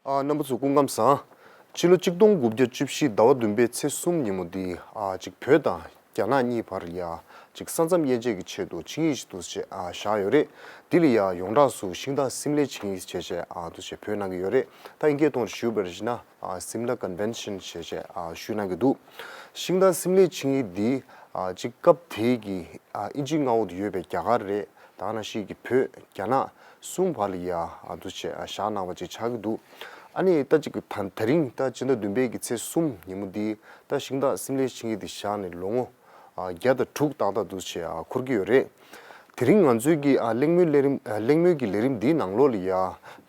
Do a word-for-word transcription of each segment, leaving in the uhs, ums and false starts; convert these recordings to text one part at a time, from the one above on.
ཨ། རྣམ་པ་ཚོ་སྐུ་ཁམས་བཟང་། ཕྱི་ལོ་གཅིག་སྟོང་དགུ་བརྒྱ་བཅུ་བཞི་ཟླ་བ་བདུན་པའི་ཚེས་གསུམ་ཉིན་མོ་འདི། ཨ། ཅིག་བོད་དང་རྒྱ་ནག་གཉིས་བར་ལ་ཡ་ཅིག་ས་མཚམས་དབྱེ་འབྱེད་ཀྱི་ཆེད་དུ་ཆིངས་ཡིག་ཞིག་འདུག་སེ་བྱས། ཨ། བཞག་ཡོད་རེད། འདི་ལ་ཡ་ཡོངས་གྲགས་སུ་ཤིང་རྟ་སིམ་ལའི་ཆིངས་ཡིག་བྱས་བྱས། ཨ། འདུག་སེ་བོད་ནང་གི་ཡོད་རེད། ད་ཨིན་སྐད་ཐོག་ཞུས་པར་བྱས་ན། ཨ། Simla Convention བྱས་བྱས། ཨ། ཞུས་གནང་གི་འདུག་ཤིང་རྟ་སིམ་ལའི་ཆིངས་ཡིག་འདི། ཨ། ཅིག་སྐབས་དེའི་གི། ཨ། ཨིན་ཇིའི་མངའ་འོག་ཏུ་ཡོད་པའི་རྒྱ་གར་རེད། ད་ག་ནང་བཞིན་གྱི་བོད་རྒྱ་ནག་གསུམ་བར་ལ་ཡ། ཨ། འདུག་སེ་བྱས། ཨ། བཞག་གནང་བ་ཅིག་ཆགས་ཀྱི་འདུག་ཨ་ནི་ད་ཅིག་ད་དེ་རིང་ད་སྤྱི་ཟླ་བདུན་པའི་གི་ཚེས་གསུམ་ཉིན་མོ་འདི། ད་ཤིང་རྟ་སིམ་ལའི་ཆིངས་ཡིག་འདི་བཞག་ནས་ལོ་ངོ། ཨ། བརྒྱ་དང་དྲུག་ཏག་ཏག་འདུག་སེ་བྱས། ཨ། འཁོར་གྱི་ཡོད་རེད། དེ་རིང་ང་ཚོའི་གི། ཨ། གླེང་མོལ་ལས་རིམ། ཨ། གླེང་མོལ་གྱི་ལས་རིམ་འདིའི་ནང་ལོགས་ལ་ཡ།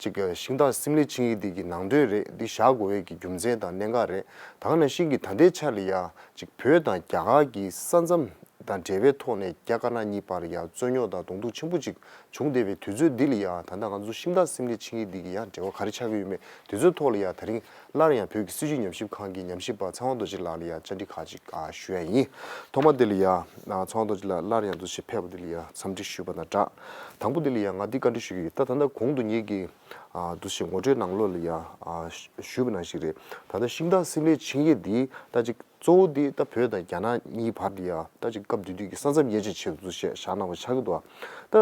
ཅིག་ཤིང་རྟ་སིམ་ལའི་ཆིངས་ཡིག་འདི་གི་ནང་དོན་རེད། འདི་བཞག་དགོས་པའི་གི་རྒྱུ་མཚན་དང་གནད་འགག་རེད། ད་ག་ནང་བཞིན་གྱི་ད་ལྟའི་ཆར་ལ་ཡ། ཅིག་བོད་དང་རྒྱ་གར་གྱི་ས་མཚམས་དང་འབྲེལ་བའི་ཐོག་ནས་རྒྱ་དཀར་ནག་གཉིས་བར་ཡ་རྩོད་རྙོག་དང་གདོང་ཐུག་ཆེན་པོ་ཅིག་བྱུང་བསྡད་པའི་དུས་ཚོད་འདི་ལ་ཡ། ད་ལྟ་ང་ཚོ་ཤིང་རྟ་སིམ་ལའི་ཆིངས་ཡིག་འདི་གི་ཡ་འབྲེལ་བ་ག་རེ་ཆགས་ཀྱི་ཡོད་མེད་དེ་ཚོའི་ཐོག་ལ་ཡ། དེ་རིང་སླར་ཡང་བོད་ཀྱི་སྲིད་བྱུས་ཉམས་ཞིབ་ཁང་གི་ཉམས་ཞིབ་པ་ཚེ་དབང་རྡོ་རྗེ་ལགས་ལ་ཡ་བཅར་འདྲི་ཁག་ཅིག་ཨ། ཞུ་ཡ་ཡིན། ཐོག་མ་འདི་ལ་ཡ། ཨ། ཚེ་དབང་རྡོ་རྗེ་ལགས་སླར་ཡང་འདུག་སེ་ཕེབས་པ་འདི་ལ་ཡ་འཚམས་འདྲི་ཞུས་པ་དང་སྦྲགས། དང་པོ་འདི་ལ་ཡ་ང་འདི་བཀའ་འདྲི་ཞུ་གི་ཡིན། ད་ད་ལྟ་གོང་དུ་ངེད་ཀྱིས། ཨ། འདུག་སེ་ངོ་སྤྲོད་ནང་ལོགས་ལ་ཡ། ཨ། ཞུས་པ་ནང་བཞིན་རེད། ད་ལྟ་ཤིང་རྟ་སིམ་ལའི་ཆིངས་ཡིག་འདི་ད་ཅིག་གཙོ་བོ་འདི་ད་བོད་དང་རྒྱ་ནག་གཉིས་བར་དུ་ཡ། ད་ཅིག་སྐབས་དེ་དུས་ཀྱི་ས་མཚམས་དབྱེ་འབྱེད་ཆེད་དུ་བཞག་གནང་བ་ཆགས་ཀྱི་འདུག་ད་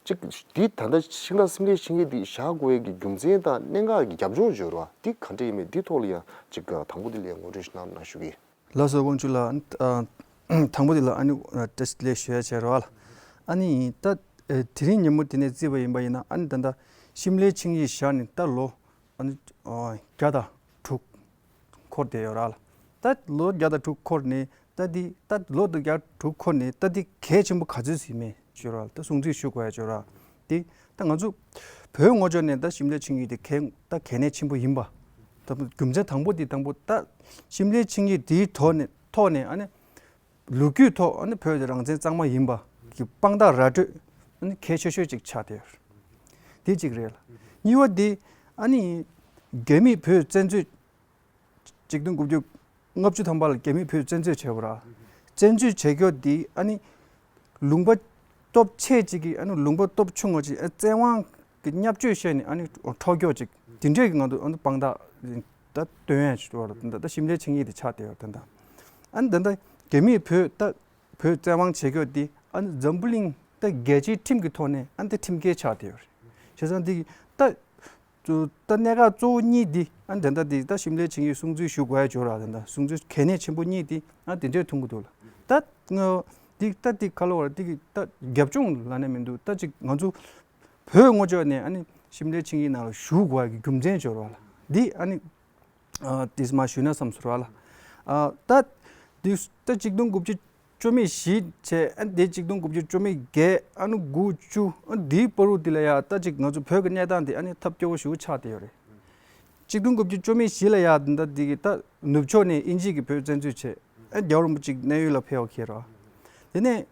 ཅིག་འདི་ད་ལྟ་ཤིང་རྟ་སིམ་ལའི་ཆིངས་ཡིག་འདི་བཞག་དགོས་ཡས་ཀྱི་རྒྱུ་མཚན་དང་གནད་འགག་གི་རྒྱབ་ལྗོངས་བརྗོད་རོགས། འདི་ག་འདྲ་ཡིན་མིན་འདི་ཐོག་ལ་ཡ་ཅིག་དང་པོ་འདི་ལ་ཡ་ངོ་སྤྲོད་ཞིག་གནང་ན་ཞུ་གི། ལགས་སོ། དབང་ཕྱུག་ལགས། ཨ། དང་པོ་འདི་ལ་ཨ་ནི་བཀྲ་ཤིས་བདེ་ལེགས་ཞུ་ཡ་བྱས་རོགས་ལ། ཨ་ནི་ད་དེ་རིང་ཉིན་མོ་དེ་ནས་བརྩིས་པ་ཡིན་པ་ཡིན་ན། ཨ་ནི་ད་ལྟ་ཤིམ་ལའི་ཆིངས་ཡིག་བཞག་ནས་ད་ལོ། ཨ་ནི། ཨ། བརྒྱ་དང་དྲུག་འཁོར་བསྡད་ཡོད་ར་ལ། ད་ལོ་བརྒྱ་དང་དྲུག་འཁོར་ནས་ད་འདི། ད་ལོ་བརྒྱ་དྲུག་འཁོར་ནས་ད་འདི་གལ་ཆེན་པོ་ག་ཚོད་ཟིན་མེད་ཅོ་ར་ལ། ད་སྲུང་བརྩི་ཞུ་དགོས་ཡ་ཅོ་ར་འདི། ད་ང་ཚོ་བོད་ངོས་ཕྱོགས་ནས་ད་ཤིམ་ལའི་ཆིངས་ཡིག་དེ་གལ། ད་གལ་གནད་ཆེན་པོ་ཡིན་པ། ད་རྒྱུ་མཚན་དང་པོ་འདི། དང་པོ་ད་ཤིམ་ལའི་ཆིངས་ཡིག་དེའི་ཐོག་ནས། ཐོག་ནས་ཨ་ནི་ལོ་རྒྱུས་ཐོག་ཨ་ནི་བོད་དེ་རང་བཙན་གཙང་མ་ཡིན་པ་གི་དཔང་རྟགས་ར་སྤྲོད་ཨ་ནི་གལ་ཆེ་ཤོས་ཅིག་ཆགས་བསྡད་ཡོད། དེ་གཅིག་རེད་ལ། གཉིས་པ་དེ་ཨ་ནི་རྒྱ་མིས་བོད་བཙན་འཛུལ། ཆིག་སྟོང་དགུ་བརྒྱ་ལྔ་བཅུ་ཐམ་པ་ལ་རྒྱ་མིས་བོད་བཙན་འཛུལ་བྱས་པ་ར། བཙན་འཛུལ་བྱེད་རྒྱུ་དེ་ཨ་ནི་ལུང་པ་སྟོབས་ཆེ་ཅིག་གིས་ཨ་ནི་ལུང་པ་སྟོབས་ཆུང་བ་ཅིག་ཨ་བཙན་དབང་གི་བརྙས་བཅོས་བྱས་ནས་ཨ་ནི་འཕྲོག་རྒྱུ་ཅིག་དེ་འདྲས་ཀྱི་ང་ཚོ་ཨ་ནི་དཔང་རྟགས་ད་སྟོན་ཡ་ཅིག་འགྲོ་བ་ར། ད་ད་ཤིམ་ལའི་ཆིངས་ཡིག་དེ་ཆགས་བསྡད་ཡོད། ད་ད་ཨ་ནི་ད་ད་རྒྱ་མིས་བོད་ད་བོད་བཙན་དབང་བྱེད་རྒྱུ་དེ་ཨ་ནི་འཛམ་བུ་གླིང་ད་རྒྱལ་སྤྱིའི་ཁྲིམས་ཀྱི་ཐོག་ནས་ཨ་ནི་ད་ཁྲིམས་འགལ་ཆགས་བསྡད་ཡོད་རེད། བྱས་ཙང་འདི་ད། ད་གནད་འགག་གཙོ་བོ་གཉིས་འདི་ཨ་ནི་ད་ལྟ་འདི་ད་ཤིམ་ལའི་ཆིངས་ཡིག་སྲུང་བརྩི་ཞུ་དགོས་ཡ་ཅོ་ར། ད་ལྟ་སྲུང་བརྩི་གལ་གནད་ཆེན་པོ་གཉིས་འདི་ཨ་དེ་འདྲས་མཐོང་གི་འདུག་ལ། ད་ང་འདི་ད་འདི་ག་ལ་བར་འདི་གི་ད་རྒྱབ་ལྗོངས་ལ་ནས་མི་འདུག་ད་ཅིག་ང་ཚོ་བོད་ངོས་ཕྱོགས་ནས་ཨ་ནི་ཤིམ་ལའི་ཆིངས་ཡིག་ནང་ལ་ཞུགས་དགོས་ཡ་གི་རྒྱུ་མཚན་ཅོ་ར་ལ། འདི་ཨ་ནི་ཨ་དེས་མ་ཞུས་ན་བསམ་ཟེར་བ་ལ། ཨ་ད་འདི་ད་ཆིག་སྟོང་དགུ་བརྒྱ་བཅུ་མེད་བཞི་བྱས། ཨ་དེ་ཆིག་སྟོང་དགུ་བརྒྱ་བཅུ་མེད་བརྒྱད། ཨ་ནི་དགུ་བཅུ། ཨ་དེའི་བར་དུ་དེ་ལ་ཡ་ད་ཅིག་ང་ཚོ་བོད་ཀྱི་གནས་སྟངས་དེ་ཨ་ནི་ཐབས་སྐྱོ་བོ་ཞེ་པོ་ཆགས་བསྡད་ཡོད་རེད། ཆིག་སྟོང་དགུ་བརྒྱ་བཅུ་མེད་བཞི་ལ་ཡ་ད་དེ་གི་ད་ནུབ་ཕྱོགས་ནས་དབྱིན་ཇི་གི་བོད་བཙན་འཛུལ་བྱས། ཨ་རྒྱལ་བ་རིན་པོ་ཆེ་གནད་ཡོད་ལ་ཕེབས་པ་ཁེལ་ར། དེ་ནས་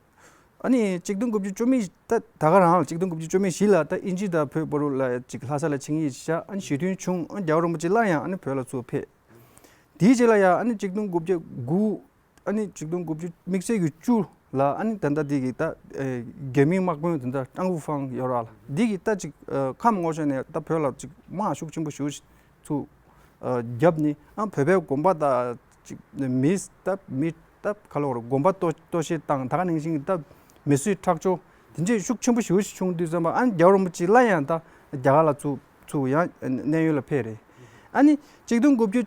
ཨ་ནི་ཆིག་སྟོང་དགུ་བརྒྱ་བཅུ་མེད་ད་ད་ག་རང་ལ་ཆིག་སྟོང་དགུ་བརྒྱ་བཅུ་མེད་བཞི་ལ་ད་དབྱིན་ཇི་དང་བོད་བར་དུ་ལ་ཅིག་ལྷ་ས་ལ་ཆིངས་ཡིག་བཞག་ཨ་ནི་ཞི་མཐུན་བྱུང་། ཨ་རྒྱལ་བ་རིན་པོ་ཆེ་སླར་ཡང་ཨ་ནི་བོད་ལ་ཚུར་ཕེབས། དེའི་རྗེས་ལ་ཡ་ཨ་ནི་ཆིག་སྟོང་དགུ་བརྒྱ་དགུ། ཨ་ནི་ཆིག་སྟོང་དགུ་བརྒྱ་དམིགས་བསལ་གྱི་བཅུ་ལ་ཨ་ནི་ད་ལྟ་དེ་གི་ད་ཨེ་རྒྱ་མིའི་དམག་དཔོན་དེ་འདྲ་ཀྲང་ཝུ་ཧྥང་ཡོད་ར་ལ། འདི་གི་ད་ཅིག་ཨ་ཁམས་ངོས་ཕྱོགས་ནས་ད་བོད་ལ་ཅིག་དམག་ཤུགས་ཆེན་པོ་ཞེ་པོ་ཅིག་ཚུར་ཨ་བརྒྱབ་ནས་ཨ་བོད་པའི་དགོན་པ་དང་ཅིག་མི་ད་མི་ད་ག་ལ་བར་དགོན་པ་གཏོར་གཏོར་བཤིག་བཏང་། ད་ག་ནང་བཞིན་གྱི་ད་མི་གསོད་ཁྲག་སྦྱོར་དེ་འདྲའི་ཤུགས་ཆེན་པོ་ཞེ་པོ་ཅིག་བྱུང་དུས་ཙམ་པ་ཨ་ནི་རྒྱལ་བ་རིན་པོ་ཆེ་སླར་ཡང་ད་རྒྱ་གར་ལ་ཚུར་ཚུར་ཡང་གནད་ཡོད་ལ་ཕེབས་རེད། ཨ་ནི་ཆིག་སྟོང་དགུ་བརྒྱ་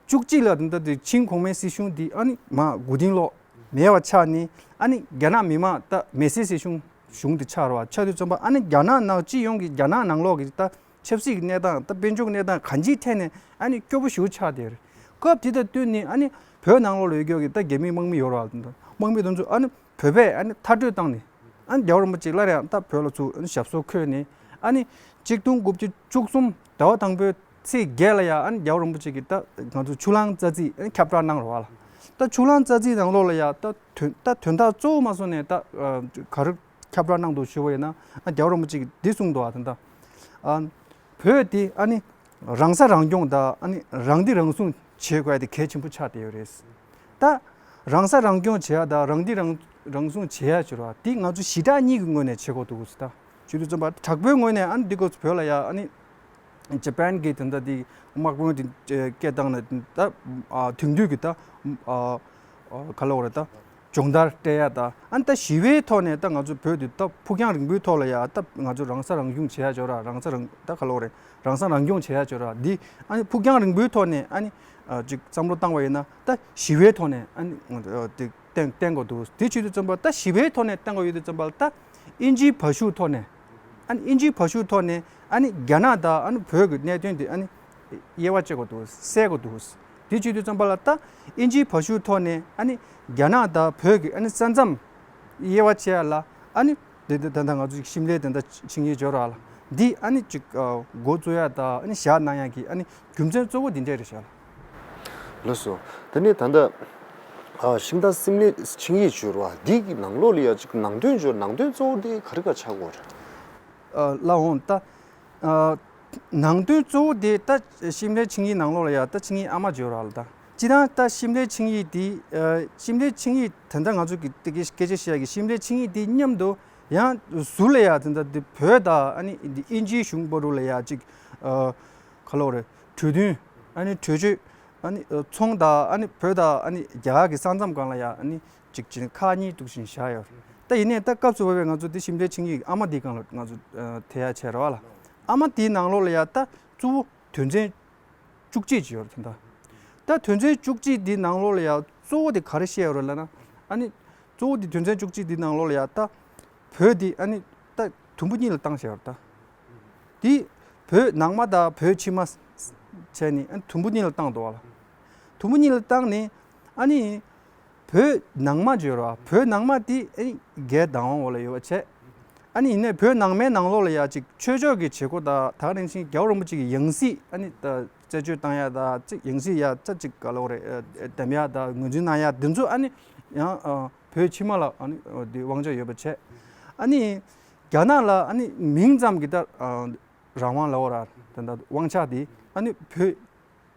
བཅུ་གཅིག་ལ་ད་ལྟ་དེ་ཆིང་གོང་མའི་སྲིད་གཞུང་འདི་ཨ་ནི་མར་མགོ་རྟིང་སློག་མེད་པ་ཆགས་ནས་ཨ་ནི་རྒྱ་ནག་མི་དམངས་ད་མེས་སྲིད་སྲིད་གཞུང་གཞུང་དེ་ཆགས་ར་བ། ཆགས་དུས་ཙམ་པ་ཨ་ནི་རྒྱ་ནག་ནང་སྤྱི་ཡོངས་ཀྱི་རྒྱ་ནག་ནང་ལོགས་ཀྱི་ད་ཆབ་སྲིད་ཀྱི་གནས་སྟངས་ད་དཔལ་འབྱོར་གྱི་གནས་སྟངས་གང་ཅིའི་ཐད་ནས་ཨ་ནི་སྐྱོ་པོ་ཞེ་པོ་ཆགས་བསྡད་རེད། སྐབས་དེ་དང་བསྟུན་ནས་ཨ་ནི་བོད་ནང་ལོགས་ལ་ཡོད་རྒྱུ་གི་ད་རྒྱ་མིའི་དམག་མི་ཡོད་ར་བ། དམག་མི་དེ་ཚོ་ཨ་ནི་བོད་པས་ཨ་ནི་མཐར་སྐྲོད་བཏང་ནས། ཨ་ནི་རྒྱལ་བ་རིན་པོ་ཆེ་སླར་ཡང་ད་བོད་ལ་ཚུར་ཨ་ནི་ཞབས་སོར་འཁོད་ནས། ཨ་ནི་ཆིག་སྟོང་དགུ་བརྒྱ་བཅུ་གསུམ་ཟླ་བ་དང་པོའི་ཚེས་བརྒྱད་ལ་ཡ་ཨ་ནི་རྒྱལ་བ་རིན་པོ་ཆེ་གིས་ད་ང་ཚོ་ཆུ་གླང་རྩ་རྩིས་ཨ་ནི་ཁྱབ་བསྒྲགས་གནང་རོགས་ལ། ད་ཆུ་གླང་རྩ་རྩིས་ནང་ལོགས་ལ་ཡ་ད་དོན་ད་དོན་དག་གཙོ་བོ་མ་སོང་ནས་ད་ཨ་ག་རེ་ཁྱབ་བསྒྲགས་གནང་འདུག་ཞུ་བ་ཡིན་ན། ཨ་རྒྱལ་བ་རིན་པོ་ཆེ་གིས་འདི་གསུངས་འདུག་ཨ་ད་ད་ཨ་བོད་དེ་ཨ་ནི་རང་ས་རང་སྐྱོང་དང་ཨ་ནི་རང་བདེ་རང་སྲུང་བྱེད་དགོས་ཡ་དེ་གལ་ཆེན་པོ་ཆགས་བསྡད་ཡོད་རེད། ད་རང་ས་རང་སྐྱོང་བྱེད་ཡ་དང་རང་བདེ་རང་རང་སྲུང་བྱེད་ཡ་ཅིག་ར་དེ་ང་ཚོ་ཞི་དྲག་གཉིས་ཀྱི་ངོས་ནས་བྱེད་དགོས་འདུག་ཟེར། ད་བྱེད་དུས་ཙམ་པ་དྲག་པོའི་ངོས་ནས་ཨ་ནི་འདི་སྐབས་སུ་བོད་ལ་ཡ་ཨ་ནི་ ཇ་པན་གྱི་དེ་འདྲ་དེ་དམག་དཔོན་དེ་སྐད་བཏང་ནས་ད་དེང་དུས་ཀྱི་ད་ག་ལབ་དགོས་རེད། ད་སྦྱོང་བརྡར་སྤྲད་ཡ། ད་ཨ་ནི་ད་ཞི་བའི་ཐོག་ནས་ད་ང་ཚོ་བོད་དེ་ད་ཕུགས་རྒྱང་རིང་པོའི་ཐོག་ལ་ཡ་ད་ང་ཚོ་རང་ས་རང་གཞུང་བྱེད་ཡ་ཅིག་ཡོད་ར། རང་ས་རང་ད་ག་ལབ་དགོས་རེད། རང་ས་རང་སྐྱོང་བྱེད་ཡ་ཅིག་ཡོད་ར། འདི་ཨ་ནི་ཕུགས་རྒྱང་རིང་པོའི་ཐོག་ནས་ཨ་ནི་ཅིག་བསམ་བློ་བཏང་བ་ཡིན་ན་ད་ཞི་བའི་ཐོག་ནས་ཨ་ནི་དེ་བསྟན་བསྟན་དགོས་འདུག་དེ་བྱེད་དུས་ཙམ་པ་ད་ཞི་བའི་ཐོག་ནས་བསྟན་དགོས་ཡོད་དུས་ཙམ་པ་ལ་ད་ཨིན་ཇིའི་བ་ཤུགས་ཐོག་ནས་ཨ་ནི་ཨིན་ཇིའི་བ་ཤུགས་ཐོག་ནས་ཨ་ནི་རྒྱ་ནག་དང་ཨ་ནི་བོད་ཀྱི་གནད་དོན་དེ་ཨ་ནི་དབྱེ་བ་ཕྱེ་དགོས་འདུག་སེལ་དགོས་འདུག་དེ་བྱེད་དུས་ཙམ་པ་ལ་ད་ཨིན་ཇིའི་བ་ཤུགས་ཐོག་ནས་ཨ་ནི་རྒྱ་ནག་དང་བོད་ཀྱི་ཨ་ནི་ས་མཚམས་དབྱེ་བ་ཕྱེ་ཡ་ལ་ཨ་ནི་དེ་དེ་ད་ལྟ་ང་ཚོ་ཞིམ་ལའི་དེ་འདྲ་ཆིངས་ཡིག་ཅིག་ཡོད་ར་ལ། འདི་ཨ་ནི་ཅིག་འགོ་བཙུགས་ཡ་ད་ཨ་ནི་བཞག་གནང་ཡ་གི་ཨ་ནི་རྒྱུ་མཚན་གཙོ་བོ་འདི་འདྲས་རེད་ཤག་ལ། ལགས་སོ། དེ་ནས་ད་ལྟ་ཤིང་རྟ་ཞིམ་ལའི་ཆིངས་ཡིག་ཅིག་ཡོད་ར་བ། འདི་གི་ནང་ལོགས་ལ་ཡ་ཅིག་ནང་དོན་ཅིག་ཡོད། ནང་དོན་གཙོ་བོ་འདི་ག་རེ་ག་ཆགས་ཀྱི་ཡོད་རེད། ལགས་འོང་ད། ནང་དོན་གཙོ་བོ་དེ་ད་ཞིམ་ལའི་ཆིངས་ཡིག་ནང་ལོགས་ལ་ཡ་ད་ཆིངས་ཡིག་ཨ་མ་ཅིག་ཡོད་ར་ལ། ད་སྤྱིར་བཏང་ད་ཞིམ་ལའི་ཆིངས་ཡིག་དེ་ཞིམ་ལའི་ཆིངས་ཡིག་དེ་འདྲ་ང་ཚོ་གི་དེ་གི་སྐད་ཆ་བཤད་ཡ་གི་ཞིམ་ལའི་ཆིངས་ཡིག་དེ་མཉམ་དུ་ཡང་ཟུར་ལ་ཡ་དེ་འདྲ་དེ་བོད་དང་ཨ་ནི་དེ་ཨིན་ཇིའི་གཞུང་བར་དུ་ལ་ཡ་ཅིག་ག་ལབ་དགོས་རེད། གྲོས་མཐུན་ཨ་ནི་གྲོས་ཆོད་ཨ་ནི་ཚོང་དང་ཨ་ནི་བོད་དང་ཨ་ནི་རྒྱ་གར་གྱི་ས་མཚམས་སྒང་ལ་ཡ་ཨ་ནི་ཅིག་ཅིག་ཁག་གཉིས་འདུག་བཞིན་བཞག་ཡོད། ད་ཡིན་ནའི་ད་སྐབས་སུ་བབས་པའི་ང་ཚོ་དེ་ཞིམ་ལའི་ཆིངས་ཡིག་ཨ་མ་དེའི་སྒང་ལ་ང་ཚོ་ཨ་དེ་ཡ་བྱས་ར་བ་ལ། ཨ་མ་དེའི་ནང་ལོགས་ལ་ཡ་ད་གཙོ་བོ་དོན་ཚན་བཅུ་གཅིག་ཅིག་ཡོད་རེད་ད། ད་དོན་ཚན་བཅུ་གཅིག་དེའི་ནང་ལོགས་ལ་ཡ་གཙོ་བོ་དེ་ག་རེ་བཤད་ཡོད་རེད་ལབ་ན། ཨ་ནི་གཙོ་བོ་དེ་དོན་ཚན་བཅུ་གཅིག་དེའི་ནང་ལོགས་ལ་ཡ་ད་བོད་དེ་ཨ་ནི་ད་དུམ་བུ་གཉིས་ལ་བཏང་བཞག་ཡོད་རེད་ད། དེ་བོད་ནང་མ་དང་བོད་ཕྱི་མ་བྱས་ནས་ཨ་ནི་དུམ་བུ་གཉིས་ལ་བཏང་འདུག་བ་ལ། དུམ་བུ་གཉིས་ལ་བཏང་ནས་ཨ་ནི་བོད་ནང་མ་ཅིག་ཡོད་རེད་བ། བོད་ནང་མ་དེ་ཨ་ནི་རྒྱལ་དབང་འོག་ལ་ཡོད་པ་བྱས། ཨ་ནི་ཡིན་ནའི་བོད་ནང་མའི་ནང་ལོགས་ལ་ཡ་ཅིག་ཆོས་ཕྱོགས་ཀྱི་བྱེད་སྒོ་དང་ད་ག་ནང་བཞིན་རྒྱལ་བ་རིན་པོ་ཆེ་གི་ཡང་སྲིད་ཨ་ནི་ད་རྩད་གཅོད་བཏང་ཡ་དང་ཅིག་ཡང་སྲིད་ཡ་ད་ཅིག་ག་ལབ་དགོས་རེད། འདེམས་ཡ་དང་ངོས་འཛིན་གནང་ཡ་དེ་ཚོ་ཨ་ནི་ཡང་བོད་ཕྱི་མ་ལ་ཨ་ནི་དེ་དབང་ཆ་ཡོད་པ་བྱས། ཨ་ནི་རྒྱ་ནག་ལ་ཨ་ནི་མིང་ཙམ་གྱི་ད་རང་དབང་ལབ་དགོས་ར། ད་ད་དབང་ཆ་དེ་ཨ་ནི་བོད་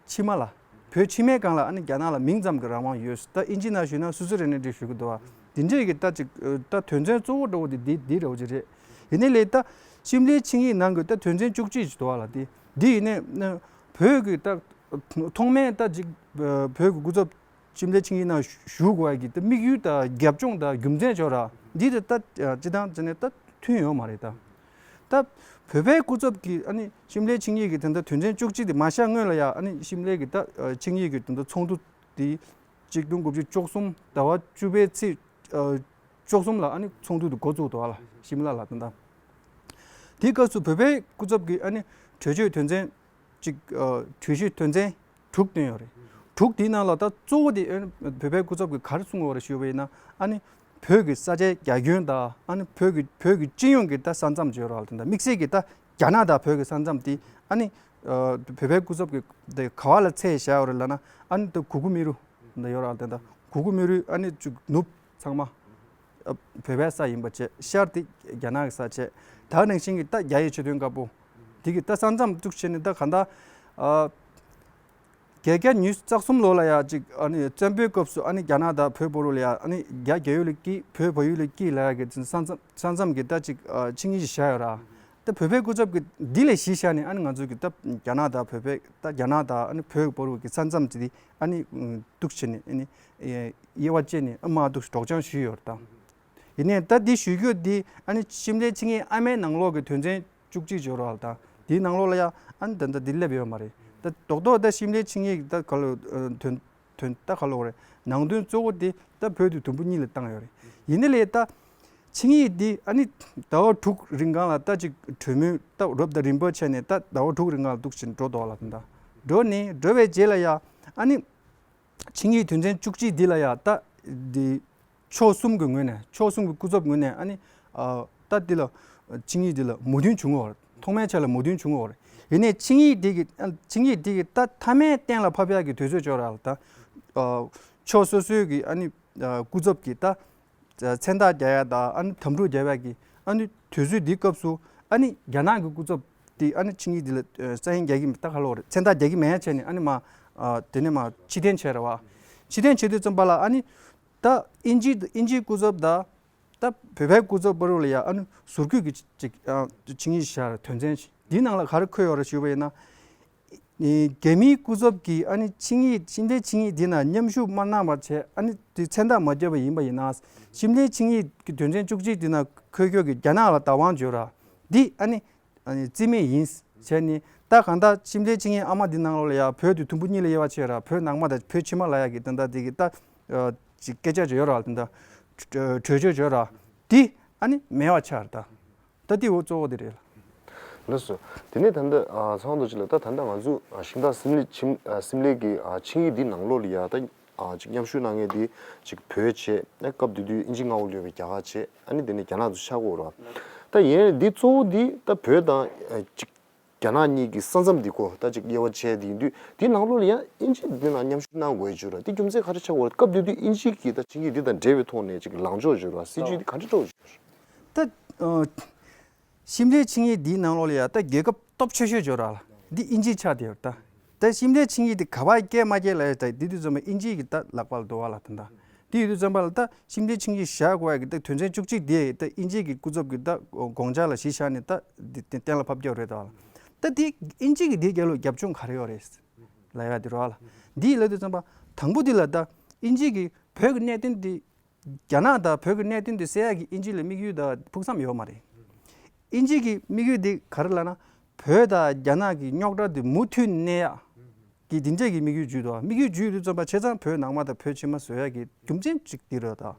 ཕྱི་མ་ལ། བོད་ཕྱི་མའི་སྒང་ལ་ཨ་ནི་རྒྱ་ནག་ལ་མིང་ཙམ་གྱི་རང་དབང་ཡོད། ད་ཨིན་ཇི་ནང་ཞུས་ན་སུ་སུ་རེ་ནི་འདྲ་ཞུ་གི་འདུག་བ། དེ་འདྲས་ཀྱི་ད་ཅིག་ད་དོན་ཚན་གཙོ་བོ་འདྲ་བོ་དེ་འདི་འདི་འདྲ་བོ་ཅིག་རེད། ཡིན་ནའི་ལས་ད་ཞིམ་ལའི་ཆིངས་ཡིག་ནང་གི་ད་དོན་ཚན་བཅུ་གཅིག་ཅིག་འདུག་བ་ལ། དེ་འདི་ཡིན་ནའི་བོད་ཀྱི་ད་ཐོག་མའི་ད་ཅིག་བོད་ཀྱི་སྐུ་ཚབ་ཞིམ་ལའི་ཆིངས་ཡིག་ནང་ཞུགས་དགོས་ཡ་གི་ད་དམིགས་ཡུལ་དང་རྒྱབ་ལྗོངས་དང་རྒྱུ་མཚན་ཅིག་ཡོད་ར། འདི་ད་ལྟ་སྤྱིར་བཏང་བྱས་ནས་ད་མཐུན་ཡོད་མ་རེད་ད། ད་བོད་པའི་སྐུ་ཚབ་ཀྱིས་ཨ་ནི་ཞིམ་ལའི་ཆིངས་ཡིག་གི་དེ་འདྲ་དོན་ཚན་བཅུ་གཅིག་དེ་མ་བཞག་སྔོན་ལ་ཡ་ཨ་ནི་ཞིམ་ལའི་གི་ད་ཆིངས་ཡིག་གི་དེ་འདྲ་ཚོགས་འདུ་དེ་གཅིག་སྟོང་དགུ་བརྒྱ་བཅུ་གསུམ་ཟླ་བ་བཅུ་པའི་ཚེས་བཅུ་གསུམ་ལ་ཨ་ནི་ཚོགས་འདུ་དེ་འགོ་བཙུགས་འདུག་བ་ལ། ཞིམ་ལ་ལ་དེ་འདྲ། དེའི་སྐབས་སུ་བོད་པའི་སྐུ་ཚབ་ཀྱིས་ཨ་ནི་གྲོས་ཆོད་དོན་ཚན་གཅིག་ཨ་གྲོས་གཞི་དོན་ཚན་དྲུག་བཏོན་ཡོད་རེད། དྲུག་དེའི་ནང་ལ་ད་གཙོ་བོ་དེ་ཨ་ནི་བོད་པའི་སྐུ་ཚབ་ཀྱིས་ག་རེ་གསུངས་ཡོད་རེད་ཞུས་པ་ཡིན་ན། ཨ་ནི་བོད་ཀྱི་ས་ཆའི་རྒྱ་ཁྱོན་དང་ཨ་ནི་བོད་ཀྱི་བོད་ཀྱི་སྤྱི་ཡོངས་ཀྱི་ད་ས་མཚམས་ཅིག་ཡོད་རེད་བ། དེ་འདྲ་དམིགས་བསལ་གྱི་ད་རྒྱ་ནག་དང་བོད་ཀྱི་ས་མཚམས་དེ་ཨ་ནི་ཨ་བོད་པའི་སྐུ་ཚབ་ཀྱིས་དེ་ག་བ་ལ་བཙལ་བཞག་ཡོད་རེད་ལབ་ན། ཨ་ནི་ད་གུ་གུ་མི་རུ་འདི་ཡོད་རེད་བ། དེ་འདྲ་གུ་གུ་མི་རུ་ཨ་ནི་ཅིག་ནུབ་ཚང་མ་ཨ་བོད་པའི་ས་ཡིན་པ་བྱས། ཤར་དེ་རྒྱ་ནག་གི་ས་བྱས། ད་ནང་བཞིན་གྱི་ད་རྒྱ་ཡི་སྤྱི་དོན་དཀར་པོ་དེ་གི་ད་ས་མཚམས་གཏུགས་བྱས་ནས་ད་ག་འདྲ་ཨ། བརྒྱད་བརྒྱ་ཉི་ཤུ་རྩ་གསུམ་ལོ་ལ་ཡ་ཅིག་ཨ་ནི་བཙན་པོའི་སྐབས་སུ་ཨ་ནི་རྒྱ་ནག་དང་བོད་བར་ལ་ཡ་ཨ་ནི་རྒྱ་རྒྱ་ཡུལ་ལ་སྐྱིད་བོད་བལ་ཡུལ་ལ་སྐྱིད་ལབ་ཡ་གི་ས་མཚམས་ས་མཚམས་ཀྱི་ད་ཅིག་ཨ་ཆིངས་ཡིག་ཅིག་བཞག་ཡོད་ར། ད་བོད་པའི་སྐུ་ཚབ་ཀྱིས་འདི་ལས་གཞི་བཞག་ནས་ཨ་ནི་ང་ཚོ་གི་ད་རྒྱ་ནག་དང་བོད་པའི་ད་རྒྱ་ནག་དང་ཨ་ནི་བོད་བར་གྱི་ས་མཚམས་ཅིག་དེ་ཨ་ནི་གཏུགས་བྱས་ནས་ཨ་ནི་དབྱེ་བ་བཅད་ནས་ཨ་མ་གཏུགས་སྒྲོག་སྦྱང་ཞུས་ཡོད་རེད་ད། ཡིན་ནའི་ད་འདི་ཞུ་རྒྱུ་འདི་ཨ་ནི་ཞིམ་ལའི་ཆིངས་ཡིག་ཨ་མའི་ནང་ལོགས་ཀྱི་དོན་ཚན་བཅུ་གཅིག་ཅིག་ཡོད་རེད་བ། ད་དེའི་ནང་ལོགས་ལ་ཡ་ཨ་ནི་ད་ལྟ་འདི་སླེབས་ཡོད་མ་རེད། ད་རྡོག་རྡོག་ད་ཞིམ་ལའི་ཆིངས་ཡིག་ད་ག་ལོ་དོན་དོན་ད་ག་ལོ་རེད། ནང་དོན་གཙོ་བོ་དེ་ད་བོད་དུ་དུམ་བུ་གཉིས་ལ་བཏང་ཡོད་རེད། ཡིན་ནའི་ལས་ད་ཆིངས་ཡིག་འདི་ཨ་ནི་ཟླ་བ་དྲུག་རིང་གང་ལ་ད་ཅིག་གྲོས་མོལ་ད་རོབ་ད་རིམ་པ་བྱས་ནས་ད་ཟླ་བ་དྲུག་རིང་གང་ལ་འདུག་ཕྱིན་འགྲོ་འདུག་ལ། ད་འགྲོ་ནས་འགྲོ་བའི་རྗེས་ལ་ཡ་ཨ་ནི་ཆིངས་ཡིག་དོན་ཚན་བཅུ་གཅིག་འདི་ལ་ཡ་ད་འདི་ཕྱོགས་གསུམ་གྱི་ངོས་ནས་ཕྱོགས་གསུམ་གྱི་སྐུ་ཚབ་ངོས་ནས་ཨ་ནི་ཨ་ད་འདི་ལ་ཆིངས་ཡིག་འདི་ལ་མོས་མཐུན་བྱུང་བ་རེད། ཐོག་མའི་ཆ་ལ་མོས་མཐུན་བྱུང་བ་རེད། ཡིན་ནའི་ཆིངས་ཡིག་འདི་གི་ཨ་ཆིངས་ཡིག་འདི་གི་ད་མཐའ་མའི་གཏན་ལ་ཕབ་ཡག་གི་དུས་ཚོད་ཅིག་ཡོད་རེད་ལ། ད་ཨ་ཕྱོགས་སོ་སོའི་གི་ཨ་ནི་ཨ་སྐུ་ཚབ་ཀྱི་ད་མཚན་རྟགས་རྒྱག་ཡ་དང་ཨ་ནི་དམ་ཕྲུག་རྒྱག་ཡ་གི་ཨ་ནི་དུས་ཚོད་འདིའི་སྐབས་སུ་ཨ་ནི་རྒྱ་ནག་གི་སྐུ་ཚབ་དེ་ཨ་ནི་ཆིངས་ཡིག་འདི་ལ་ཨ་ས་ཡིན་རྒྱག་གི་མེད། ད་ག་ལོ་རེད། མཚན་རྟགས་རྒྱག་གི་མེད་ཡ་བྱས་ནས་ཨ་ནི་མ་ཨ་དེ་ནས་མ་ཕྱིར་འཐེན་བྱས་རེད་བ། ཕྱིར་འཐེན་བྱེད་དུས་ཙམ་པ་ལ་ཨ་ནི་ད་ཨིན་ཇི་ཨིན་ཇིའི་སྐུ་ཚབ་དང་ད་བོད་པའི་སྐུ་ཚབ་བར་ལ་ཡ་ཨ་ནི་ཟུར་བཀོད་ཀྱི་ཅིག་ཨ་ཆིངས་ཡིག་བཞག་དོན་ཚན་ འདིའི་ནང་ལ་ག་རེ་འཁོད་ཡོད་རེད་ཞུས་པ་ཡིན་ན། ཨེ་རྒྱ་མིའི་སྐུ་ཚབ་ཀྱིས་ཨ་ནི་ཆིངས་ཡིག་ཤིམ་ལའི་ཆིངས་ཡིག་འདི་ནང་མཉམ་ཞུགས་མ་གནང་བ་བྱས། ཨ་ནི་དེ་མཚན་རྟགས་མ་བརྒྱབ་པ་ཡིན་པ་ཡིན་ན། ཤིམ་ལའི་ཆིངས་ཡིག་གི་དོན་ཚན་བཅུ་གཅིག་འདི་ནང་འཁོད་ཡོད་ཀྱི་རྒྱ་ནག་ལ་བདག་དབང་བྱོས་ར། འདི་ཨ་ནི་ཨ་ནི་རྩིས་མེད་ཡིན་བྱས་ནས། ད་གང་ལྟར་ཤིམ་ལའི་ཆིངས་ཡིག་ཨ་མ་འདི་ནང་ལོགས་ལ་ཡ་བོད་དེ་དུམ་བུ་གཉིས་ལ་དབྱེ་བ་ཕྱེ་ར། བོད་ནང་མ་དང་བོད་ཕྱི་མ་ལབ་ཡ་གི་དེ་འདྲ་དེ་གི་ད་ཅིག་སྐད་ཆ་བྱོས་ར། དེ་འདྲ་གྲོས་ཆོད་བྱོས་ར། འདི་ཨ་ནི་མེད་པ་ཆགས་ར། ད་ད་འདི་འོ་གཙོ་བོ་དེ་རེད་ལ། ལགས་སོ། དེ་ནས་ད་ལྟ་ཨ་ཚེ་དབང་རྡོ་རྗེ་ལགས། ད་ད་ལྟ་ང་ཚོ་ཨ་ཤིང་རྟ་ཤིམ་ལའི་ཤིམ་ཨ་ཤིམ་ལའི་གི་ཨ་ཆིངས་ཡིག་འདི་ནང་ལོགས་ལ་ཡ་ད་ཨ་ཅིག་མཉམ་ཞུགས་གནང་མཁན་དེ་ཅིག་བོད་བྱས། ཨ་སྐབས་དེ་དུས་དབྱིན་ཇི་མངའ་འོག་ལ་ཡོད་པའི་རྒྱ་གར་བྱས། ཨ་ནི་དེ་ནས་རྒྱ་ནག་ཚོ་ཆགས་ཀྱི་ཡོད་རེད་བ། ད་ཡིན་ནའི་འདི་གཙོ་བོ་འདི་ད་བོད་དང་ཨ་ཅིག་རྒྱ་ནག་གཉིས་ཀྱི་ས་མཚམས་འདི་ཁོ་ད་ཅིག་དབྱེ་བ་ཕྱེ་དེ་ཡིན་དུས། དེའི་ནང་ལོགས་ལ་ཡང་དབྱིན་ཇི་འདི་ནང་མཉམ་ཞུགས་གནང་དགོས་བརྗོད་ར། དེ་རྒྱུ་མཚན་ག་རེ་ཆགས་ཡོད་རེད། སྐབས་དེ་དུས་དབྱིན་ཇི་གི་ད་ཆིངས་ཡིག་འདི་དང་འབྲེལ་བའི་ཐོག་ནས་ཅིག་ལངས་ཕྱོགས་བརྗོད་ར། སྲིད་ཇུས་འདི་ག་འདྲ་འདྲ་བོ་བརྗོད་ར། ད་ཨ་ཤིམ་ལའི་ཆིངས་ཡིག་འདིའི་ནང་ལོགས་ལ་ཡ་ད་རྒྱལ་ཁབ་སྟོབས་ཆེ་ཤོས་བརྗོད་ར་ལ་འདི་དབྱིན་ཇི་ཆགས་བསྡད་ཡོད་རེད། ད་ད་ཤིམ་ལའི་ཆིངས་ཡིག་འདི་ག་པར་སྐྱེལ་མ་སྐྱེལ་ལ་ཡ་ད་འདི་དུས་ཙམ་པ་དབྱིན་ཇི་གི་ད་ལག་པ་ལ་འདུག་བ་ལ། ད་ད་འདི་ཡོད་དུས་ཙམ་པ་ལ་ད་ཤིམ་ལའི་ཆིངས་ཡིག་བཞག་དགོས་ཡ་གི་ད་དོན་ཚན་བཅུ་གཅིག་འདི་ད་དབྱིན་ཇི་གི་སྐུ་ཚབ་ཀྱི་ད་དགོངས་འཆར་ལ་གཞི་བཞག་ནས་ད་འདི་གཏན་ལ་ཕབ་རྒྱག་རེད་ད་བ་ལ། ད་འདི་དབྱིན་ཇི་གི་འདི་རྒྱབ་ལ་རྒྱབ་ལྗོངས་ག་རེ་ཡོད་རེད་ལབ་ཡ་འདི་རེད་བ་ལ། འདི་ལབ་དུས་ཙམ་པ་དང་པོ་འདི་ལ་ད་དབྱིན་ཇི་གི་བོད་ཀྱི་གནད་དོན་འདི། རྒྱ་ནག་དང་བོད་ཀྱི་གནད་དོན་འདི་སེལ་ཡག་གི་དབྱིན་ཇི་ལ་དམིགས་ཡུལ་དང་ཕུགས་བསམ་ཡོད་མ་རེད། དབྱིན་ཇི་གི་དམིགས་ཡུལ་འདི་ག་རེ་ལབ་ན། བོད་དང་རྒྱ་ནག་གི་རྙོག་དྲ་འདི་མུ་མཐུད་གནས་ཡག་གི་འདི་འདྲས་ཀྱི་དམིགས་ཡུལ་བརྒྱུད་འདུག་དམིགས་ཡུལ་བརྒྱུད་དུས་ཙམ་པ་བྱས་ཙང་བོད་ནང་མ་དང་བོད་ཕྱི་མ་བཟོ་ཡག་གི་རྒྱུ་མཚན་གཅིག་འདི་རེད་ད།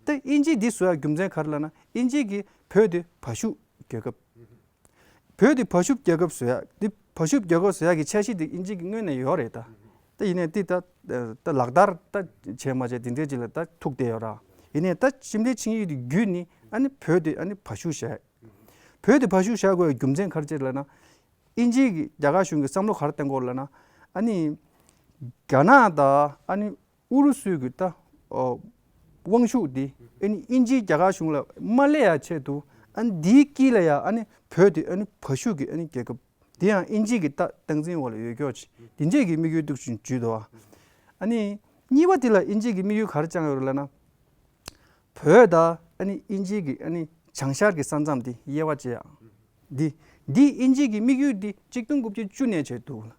ད་དབྱིན་ཇི་འདི་བཟོ་ཡག་རྒྱུ་མཚན་ག་རེ་ལབ་ན། དབྱིན་ཇི་གི་བོད་དེ་བ་ཤུགས་རྒྱལ་ཁབ། བོད་དེ་བ་ཤུགས་རྒྱལ་ཁབ་བཟོ་ཡག་འདི་བ་ཤུགས་རྒྱལ་ཁབ་བཟོ་ཡག་གི་འཆར་གཞི་འདི་དབྱིན་ཇི་གི་སྔོན་ནས་ཡོད་རེད་ད། ད་ཡིན་ནའི་འདི་ད་ད་ལག་བསྟར་ད་བྱས་མ་བྱས་འདི་འདྲའི་ཅིག་ལ་ད་ཐུག་བསྡད་ཡོད་ར། ཡིན་ནའི་ད་ཤིམ་ལའི་ཆིངས་ཡིག་འདི་བརྒྱུད་ནས་ཨ་ནི་བོད་དེ་ཨ་ནི་བ་ཤུགས་བཞག་བོད་དེ་བ་ཤུགས་བཞག་དགོས་རྒྱུ་མཚན་ག་རེ་བྱས་ལབ་ན། དབྱིན་ཇི་གི་རྒྱ་གར་གཞུང་གི་བསམ་བློ་ག་རེ་བཏོན་གྱི་ཡོད་ལབ་ན། ཨ་ནི་རྒྱ་ནག་དང་ཨ་ནི་ཨུ་རུ་སུའི་གི་ད་ཨོ་དབང་ཤུགས་འདི་ཨ་ནི་དབྱིན་ཇིའི་རྒྱ་གར་གཞུང་ལ་མ་སླེབས་ཡ་ཆེད་དུ། ཨ་ནི་འདིའི་དཀྱིལ་ལ་ཡ་ཨ་ནི་བོད་དེ་ཨ་ནི་བ་ཤུགས་ཀྱི་ཨ་ནི་རྒྱལ་ཁབ། དེ་ཡང་དབྱིན་ཇི་གི་ད་སྟངས་འཛིན་འོག་ལ་ཡོད་ཀྱོག་ཅིག་དེ་འདྲས་ཀྱི་དམིགས་ཡུལ་འདུག་ཅིང་བརྗོད་འདུག་ཨ་ནི་གཉིས་པ་དེ་ལ་དབྱིན་ཇི་གི་དམིགས་ཡུལ་ག་རེ་བཅངས་ཡོད་རེད་ལབ་ན། བོད་དང་ཨ་ནི་དབྱིན་ཇི་གི་ཨ་ནི་བྱང་ཤར་གྱི་ས་མཚམས་དེ་དབྱེ་བ་ཕྱེ་ཡག་འདི། འདི་དབྱིན་ཇི་གི་དམིགས་ཡུལ་འདི་གཅིག་སྟོང་དགུ་བརྒྱ་བཅུ་ནས་བྱས་འདུག་ལ།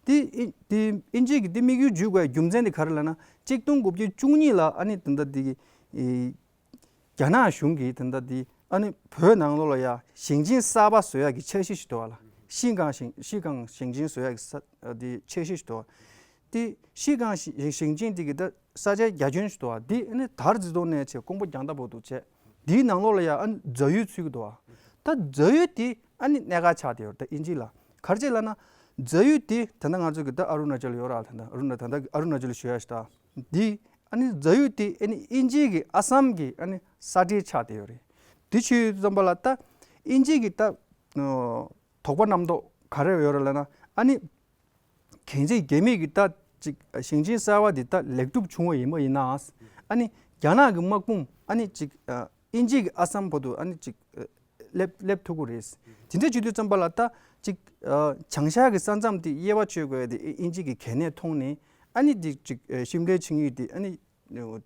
འདི་ཨི་འདི་དབྱིན་ཇི་གི་འདི་དམིགས་ཡུལ་འཇུག་དགོས་རྒྱུ་མཚན་འདི་ག་རེ་ལབ་ན། གཅིག་སྟོང་དགུ་བརྒྱ་བཅུ་གཉིས་ལ་ཨ་ནི་ད་ལྟ་འདི་གི་ཨི་རྒྱ་ནག་གཞུང་གིས་ད་ལྟ་འདི་ཨ་ནི་བོད་ནང་ལོགས་ལ་ཡ་ཞིང་ཆེན་གསར་པ་བཟོ་ཡག་གི་འཆར་གཞི་ཞིག་འདུག་བ་ལ། ཤིང་ཀང་ཞིང་ཤིང་ཀང་ཞིང་ཆེན་བཟོ་ཡག་གི་ས་འདི་འཆར་གཞི་ཞིག་འདུག་བ། དེ་ཤིང་ཀང་ཞིང་ཞིང་ཆེན་དེ་གི་ད་ས་ཆ་རྒྱ་ཁྱོན་ཞིག་འདུག་བ། དེ་ཨ་ནི་དར་རྫི་ཏོ་ནས་བྱས་ཀོང་པོ་རྒྱང་ཐག་བར་དུ་བྱས། དེའི་ནང་ལོགས་ལ་ཡང་ཨ་ནི་རྫ་ཡུལ་ཚུད་ཀྱི་འདུག་བ། ད་རྫ་ཡུལ་དེ་ཨ་ནི་གནད་འགག་ཆགས་བསྡད་ཡོད་རེད་ད་དབྱིན་ཇི་ལ། ག་རེ་བྱས་ལབ་ན། རྫ་ཡུལ་དེ་ད་ལྟ་ང་ཚོ་གི་ད་ཨ་རུ་ན་ཅལ་ཡོད་ར་ད་ལྟ་ཨ་རུ་ན་ད་ལྟ་ཨ་རུ་ན་ཅལ་ཞུ་ཡ་ཞིག་ད། དེ་ཨ་ནི་རྫ་ཡུལ་དེ་ཨ་ནི་དབྱིན་ཇི་གི་ཨ་སམ་གི་ཨ་ནི་ས་འབྲེལ་ཆགས་བསྡད་ཡོད་རེད། དེ་ཆུའི་ཙམ་པ་ལ་ད་དབྱིན་ཇི་གི་ད་དོགས་པ་རྣམ་རྟོག་ག་རེ་ཡོད་རེད་ལབ་ན། ཨ་ནི་གན་རྒྱ་རྒྱ་མི་གི་ད་ཅིག་ཞིང་ཆེན་གསར་བ་འདི་ད་ལེགས་གྲུབ་བྱུང་བ་ཡིན་པ་ཡིན་ན། ཨ་ནི་རྒྱ་ནག་གི་དམག་དཔུང་ཨ་ནི་ཅིག་དབྱིན་ཇི་གི་ཨ་སམ་བར་དུ་ཨ་ནི་ཅིག་སླེབས་སླེབས་ཐུབ་ཀྱི་རེད། དེ་འདྲ་བྱེད་དུས་ཙམ་པ་ལ་ད་ཅིག་བྱང་ཤར་གྱི་ས་མཚམས་དེ་དབྱེ་བ་ཕྱེ་དགོས་ཡ་དེ་དབྱིན་ཇི་གི་གལ་གནད་མཐོང་ནས། ཨ་ནི་འདི་ཅིག་ཤིམ་ལའི་ཆིངས་ཡིག་དེ་ཨ་ནི་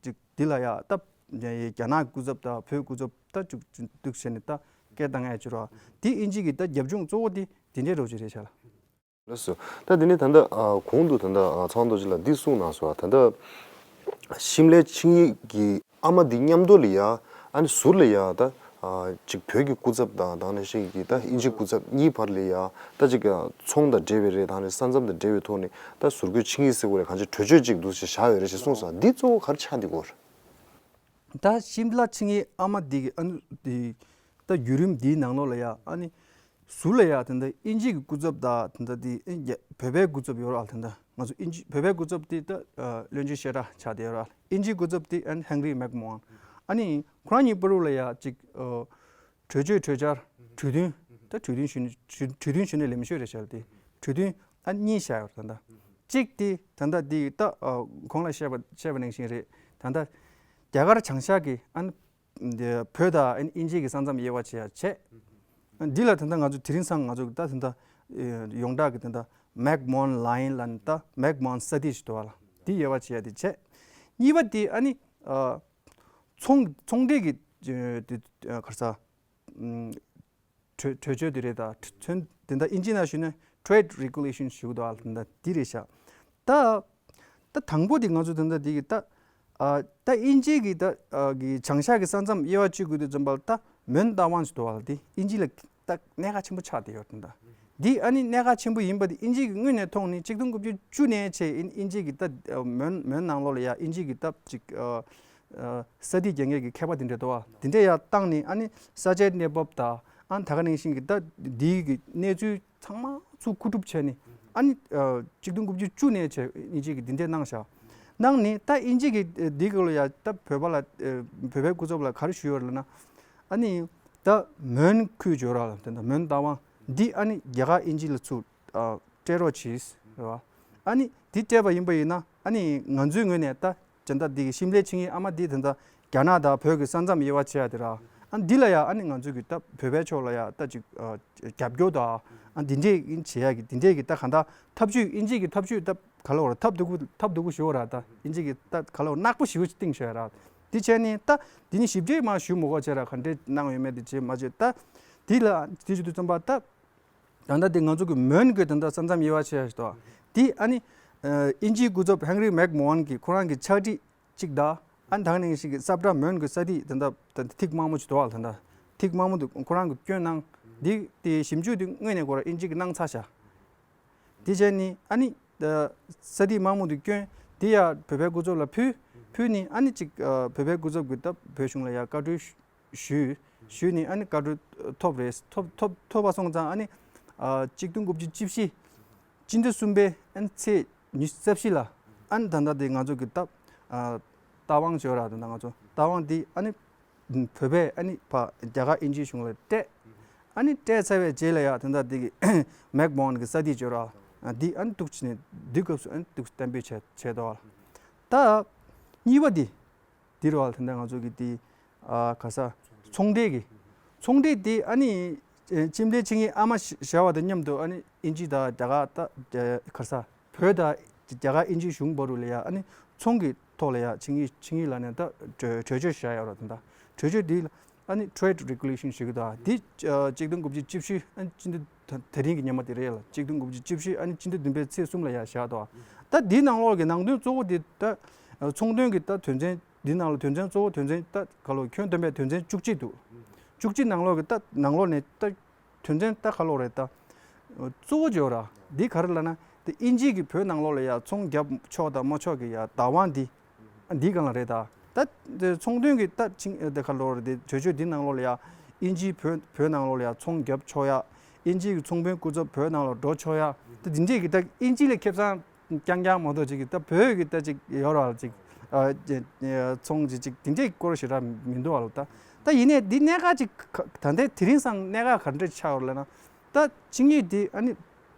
ཅིག་འདི་ལ་ཡ་ད་རྒྱ་ནག་གི་སྐུ་ཚབ་དང་བོད་སྐུ་ཚབ་ད་ཅིག་འདུག་བྱས་ནས་ད་སྐད་བཏང་ཡ་བྱེད་རོགས། དེ་དབྱིན་ཇི་གི་ད་རྒྱབ་ལྗོངས་གཙོ་བོ་དེ་དེ་འདྲའི་རོགས་ཅིག་རེད་ཤག་ལ། ལགས་སོ། ད་དེ་ནས་ད་ལྟ་ཨ་གོང་དུ་ད་ལྟ་ཨ་ཚེ་དབང་རྡོ་རྗེ་ལགས་འདི་གསུངས་གནང་སོང་། ད་ལྟ་ཤིམ་ལའི་ཆིངས་ཡིག་གི་ཨ་མ་འདི་མཉམ་དུ་ལ་ཡ་ཨ་ནི་ཟུར་ལ་ཡ་ད་ཨ་ཅིག་བོད་ཀྱི་སྐུ་ཚབ་དང་དེ་ནང་བཞིན་གྱི་ད་དབྱིན་ཇི་སྐུ་ཚབ་གཉིས་བར་ལ་ཡ་ད་ཅིག་ཚོང་དང་འབྲེལ་བའི་རེད། དེ་ནས་ས་མཚམས་དང་འབྲེལ་བའི་ཐོག་ནས་ད་ཟུར་བཀོད་ཆིངས་ཡིག་ཟེར་དགོས་རེད། གང་ཅི་གྲོས་ཆོད་ཅིག་འདུག་ཅེས་བཞག་ཡོད་རེད་ཅེས་གསུངས་སོང་། འདི་གཙོ་བོ་ག་རེ་ཆགས་འདུག་གོ། ད་ཤིམ་ལ་ཆིངས་ཡིག་ཨ་མ་འདི་གི་ཨ་ནི་འདི་ད་བརྒྱུད་རིམ་འདིའི་ནང་ལོགས་ལ་ཡ་ཨ་ནི་ཟུར་ལ་ཡ་ད་ལྟ་དབྱིན་ཇི་གི་སྐུ་ཚབ་དང་ད་ལྟ་འདི་ཨིན་རྒྱ་བོད་པའི་སྐུ་ཚབ་ཡོད་རེད་ད་ལྟ་ང་ཚོ་དབྱིན་ཇི་བོད་པའི་སྐུ་ཚབ་འདི་ད་བློན་ཆེན་བཤད་གྲྭ་ཆགས་བསྡད་ཡོད་རེད། དབྱིན་ཇིའི་སྐུ་ཚབ་འདི་ཨ་ནི་ཧེན་རི་མེག་མོ་ཨན། ཨ་ནི་ཁོ་རང་གཉིས་བར་དུ་ལ་ཡ་ཅིག་གྲོས་ཆོད་གྲོས་འཆར་གྲོས་མཐུན་ད་གྲོས་མཐུན་ཞུ་གྲོས་མཐུན་ཞུ་ནས་ལེམ་ཤོད་རེད་ཤག་དེ་གྲོས་མཐུན་ཨ་གཉིས་བཞག་ཡོད་རེད་ད་ལྟ། གཅིག་དེ་ད་ལྟ་འདི་ད་གོང་ལ་བཤད་པ་བཤད་པ་ནང་བཞིན་རེད། ད་ལྟ་རྒྱ་གར་བྱང་ཤར་གྱི་ཨ་ནི་འདི་བོད་དང་ཨིན་ཇི་གི་ས་མཚམས་དབྱེ་བ་ཕྱེ་ཡ་བྱས། འདི་ལ་ད་ལྟ་ང་ཚོ་དེ་རིང་སང་ང་ཚོ་ད་ད་ལྟ་ཡོངས་གྲགས་ཀྱི་ད་ལྟ་མེག་མོན་ལའིན་ལ་ནི་ད་མེག་མོན་ས་དེ་ཞིག་འདུག་བ་ལ་འདི་དབྱེ་བ་ཕྱེ་ཡ་དེ་བྱས། གཉིས་པ་དེ་ཨ་ནི་ཚོང་ཚོང་འབྲེལ་གྱི་དེ་ག་རེ་ཟ། གྲོས་གྲོས་ཆོད་དེ་རེད་ད། ཚོང་ དེ་འདྲ་དབྱིན་ཇི་ནང་ཞུས་ན་trade regulation ཞུ་གི་འདུག་ཨ། དེ་འདྲ་དེ་རེད་ཤག་ད་ད་དང་པོ་དེ་ང་ཚོ་དེ་འདྲ་དེ་གི་ད་ཨ་ད་དབྱིན་ཇི་གི་ད་ཨ་གི་བྱང་ཤར་གི་ས་མཚམས་དབྱེ་བ་ཕྱེ་དགོས་དུས་ཙམ་པ་ལ་ད་མོན་རྟ་དབང་ཞིག་འདུག་ཨ། དེ་དབྱིན་ཇི་ལ་ད་གནད་འགག་ཆེན་པོ་ཆགས་བསྡད་ཡོད་དེ་འདྲ། འདི་ཨ་ནི་གནད་འགག་ཆེན་པོ་ཡིན་པ་དེ་དབྱིན་ཇི་གི་ངོས་ནས་མཐོང་ནས་གཅིག་སྟོང་དགུ་བརྒྱ་བཅུ་ནས་བྱས་དབྱིན་དབྱིན་ཇི་གི་ད་ཨ་མོན་མོན་ནང་ལོགས་ལ་ཡ་དབྱིན་ཇི་གི་ད་ཅིག་ཨ་ཨ་ས་དེ་རྒྱ་ངེས་ཀྱི་མཁས་པ་དེ་འདྲ་འདུག་བ། དེ་འདྲ་ཡར་བཏང་ནས་ཨ་ནི་ས་ཆའི་གནས་བབ་དང་ཨ་ནི་ད་ག་ནང་བཞིན་གྱི་ད་འདིའི་གི་གནས་ཚུལ་ཚང་མ་ཚུར་མཁོ་སྒྲུབ་བྱས་ནས་ཨ་ནི་ཨ་གཅིག་སྟོང་དགུ་བརྒྱ་བཅུ་ནས་བྱས་དབྱིན་ཇི་གི་འདི་འདྲ་གནང་བཞག་གནང་ནས་ད་དབྱིན་ཇི་གི་འདི་གི་ལ་ཡ་ད་བོད་པ་ལ་ཨ་བོད་པའི་སྐུ་ཚབ་ལ་ག་རེ་ཞུས་ཡོད་ལབ་ན། ཨ་ནི་ད་མོན་ཁུལ་བརྗོད་ར་ལ་དེ་འདྲ་མོན་རྟ་དབང་འདི་ཨ་ནི་རྒྱ་གར་དབྱིན་ཇི་ལ་ཚུར་ཨ་སྤྲད་རོགས་གྱིས་རེད་བ། ཨ་ནི་དེ་སྤྲད་པ་ཡིན་པ་ཡིན་ན་ཨ་ནི་ང་ཚོའི་ངོས་ནས་ད་དེ་འདྲ་འདི་གི་ཤིམ་ལའི་ཆིངས་ཡིག་ཨ་མ་འདི་དེ་འདྲ་རྒྱ་ནག་དང་བོད་ཀྱི་ས་མཚམས་དབྱེ་བ་ཕྱེ་ཡ་དེ་ར། ཨ་ནི་འདི་ལ་ཡ་ཨ་ནི་ང་ཚོ་གི་ད་བོད་པའི་ཕྱོགས་ལ་ཡ་ད་ཅིག་ཨ་རྒྱབ་སྐྱོར་དང་ཨ་འདི་འདྲས་ཡིན་བྱེད་ཡ་གི་འདི་འདྲས་གི་ད་ག་ད་ཐབས་ཇུས་དབྱིན་ཇི་གི་ཐབས་ཇུས་ད་ག་ལ་བར་ཐབས་སྡུག་པོ་ཐབས་སྡུག་པོ་ཞུ་བ་ར། ད་དབྱིན་ཇི་གི་ད་ག་ལ་བར་ནག་པོ་ཞེ་པོ་ཅིག་བཏིང་ཤོད་ཡ་ར། འདི་བྱས་ནས་ད་འདི་ནི་ཞིབ་ཕྲའི་མ་ཞུ་མི་དགོས་བྱས་ར། ག་འདྲས་གནང་ཡོད་མེད་དེ་བྱེད་མ་བྱེད་ད། འདི་ལ་འདི་ཞུ་དུས་ཙམ་པ་ད། ད་ལྟ་འདི་ང་ཚོ་གི་མོན་གི་ད་ལྟ་ས་མཚམས་དབྱེ་བ་ཕྱེ་ཡ་ཞིག་འདུག་འདི་ཨ་ནི་ཨ་དབྱིན་ཇིའི་སྐུ་ཚབ་ཧེན་རི་མེག་མོ་ཧན་གྱིས་ཁོ་རང་གི་ཕྱག་བྲིས་གཅིག་དང་ཨ་ནི་ད་ག་ནང་བཞིན་གྱི་ས་བཀྲ་མོན་གྱི་ས་ཐིག་ད་ལྟ་ད་ཐིག་དམར་མོ་ཅིག་འདུག་ཨ། ད་ལྟ་ཐིག་དམར་མོ་དེ་ཁོ་རང་གིས་བསྐྱོན་གནང་། འདི་དེ་ཞིབ་འཇུག་དེ་དངོས་གནས་ཁོ་རང་དབྱིན་ཇི་གིས་གནང་ཚར་ཤག་དེ་བྱས་ནི་ཨ་ནི་ས་ཐིག་དམར་མོ་དེ་བསྐྱོན་དེ་ཡ་བོད་པའི་སྐུ་ཚབ་ལ་ཕུལ། ཕུལ་ནི་ཨ་ནི་ཅིག་ཨ་བོད་པའི་སྐུ་ཚབ་ཀྱིས་ད་བོད་གཞུང་ལ་ཡ་བཀའ་འཁྲོལ་ཞུས། ཞུས་ནི་ཨ་ནི་བཀའ་འཁྲོལ་ཐོབ་རེད། ཐོབ་ཐོབ་ཐོབ་པ་སོང་ཙང་ཨ་ནི་ཨ་གཅིག་སྟོང་དགུ་བརྒྱ་བཅུ་བཞི་སྤྱི་ཟླ་གསུམ་པའི་ཨ་ནི་ཚེས་ཉི་ཤུ་རྩ་བཞི་ལ་ཨ་ནི་ད་ལྟ་དེ་ང་ཚོ་གི་ད་ཨ་རྟ་དབང་བརྗོད་ར། ད་ལྟ་ང་ཚོ་རྟ་དབང་དེ་ཨ་ནི་བོད་པས་ཨ་ནི་ཕ་རྒྱ་གར་དབྱིན་ཇིའི་གཞུང་ལ་སྤྲད། ཨ་ནི་སྤྲད་ཚར་བའི་རྗེས་ལ་ཡ་ད་ལྟ་དེ་གི་མེག་མོ་ཧན་གི་ས་ཐིག་བརྗོད་ར་འདི་ཨ་ནི་འདུག་བྱས་ནས་འདི་སྐབས་སུ་ཨ་ནི་འདུག་གཏན་འབེབས་བྱས་བྱས་འདུག་ད་གཉིས་པ་དེ། འདི་རུ་བ་ལ་ད་ལྟ་ང་ཚོ་གི་འདི་ཨ་ག་ས་ཚོང་འབྲེལ་གི་ཚོང་འབྲེལ་འདི་ཨ་ནི་ཨེ་ཤིམ་ལའི་ཆིངས་ཡིག་ཨ་མ་བཞག་པ་དང་མཉམ་དུ་ཨ་ནི་དབྱིན་ཇི་དང་རྒྱ་གར་ད་ཨེ་ག་ས་བོད་དང་རྒྱ་གར་དབྱིན་ཇིའི་གཞུང་བར་དུ་ལ་ཡ་ཨ་ནི་ཚོང་གི་ཐོག་ལ་ཡ་ཆིངས་ཡིག་ཆིངས་ཡིག་ལ་ནས་ད་གྲོས་གྲོས་ཆོད་བཞག་ཡོད་ར། ད་ད་གྲོས་ཆོད་འདི་ལ་ཨ་ནི་trade regulation ཞུ་གི་འདུག་འདི་ཨ་གཅིག་སྟོང་དགུ་བརྒྱ་བཅུ་བཞི་ཨ་ནི་སྤྱི་ཟླ་དེ་རིང་གི་ཉི་མ་དེ་རེད་ལ། གཅིག་སྟོང་དགུ་བརྒྱ་བཅུ་བཞི་ཨ་ནི་སྤྱི་ཟླ་བདུན་པའི་ཚེས་གསུམ་ལ་ཡ་བཞག་འདུག་ད་འདིའི་ནང་ལོགས་ཀྱི་ནང་དོན་གཙོ་བོ་འདི་ད་ཚོང་དོན་གྱི་ད་དོན་ཚན། འདི་ནང་ལ་དོན་ཚན་གཙོ་བོ་དོན་ཚན་ད་ག་ལོ་ཁྱོན་བསྡོམས་པའི་དོན་ཚན་བཅུ་གཅིག་འདུག་བཅུ་གཅིག་ནང་ལོགས་ཀྱི་ད་ནང་ལོགས་ནས་ད་དོན་ཚན་ད་ག་ལོ་རེད་ད། གཙོ་བོ་བརྗོད་ར་འདི་ག་རེ་ལབ་ན་དེ་དབྱིན་ཇི་གིས་བོད་ནང་ལོགས་ལ་ཡ་ཚོང་རྒྱབ་ཆོག་དང་མ་ཆོག་གི་ཡ་བདག་དབང་འདི་འདི་གང་ལ་རེད་ད། ད་དེ་ཚོང་དོན་གྱི་ད་ཆིང་དེ་ག་ལོ་རེད་དེ་གྲོས་ཆོད་འདི་ནང་ལོགས་ལ་ཡ་དབྱིན་ཇི་བོད་བོད་ནང་ལོགས་ལ་ཡ་ཚོང་རྒྱབ་ཆོག་ཡ། དབྱིན་ཇི་གི་ཚོང་དཔོན་སྐུ་ཚབ་བོད་ནང་ལ་འགྲོ་ཆོག་ཡ། ད་འདི་འདྲས་ཀྱི་ད་དབྱིན་ཇི་ལ་ཁེ་བཟང་རྐྱང་རྐྱང་མ་གཏོགས་ཅིག་གི་ད་བོད་ཀྱི་ད་ཅིག་ཡོད་ར་ཅིག་ཨ་ཅེ་ཨ་ཚོང་ཅིག་ཅིག་དེ་འདྲའི་སྐོར་ཞེ་དྲག་མི་འདུག་ཨ་ལོ། ད་ད་ཡིན་ནའི་འདི་གནད་འགག་ཅིག་ག་ད་ལྟའི་དེ་རིང་སང་གནད་འགག་ག་འདྲ་ཆགས་ཡོད་ལབ་ན། ད་ཆིངས་ཡིག་འདི་ཨ་ནི་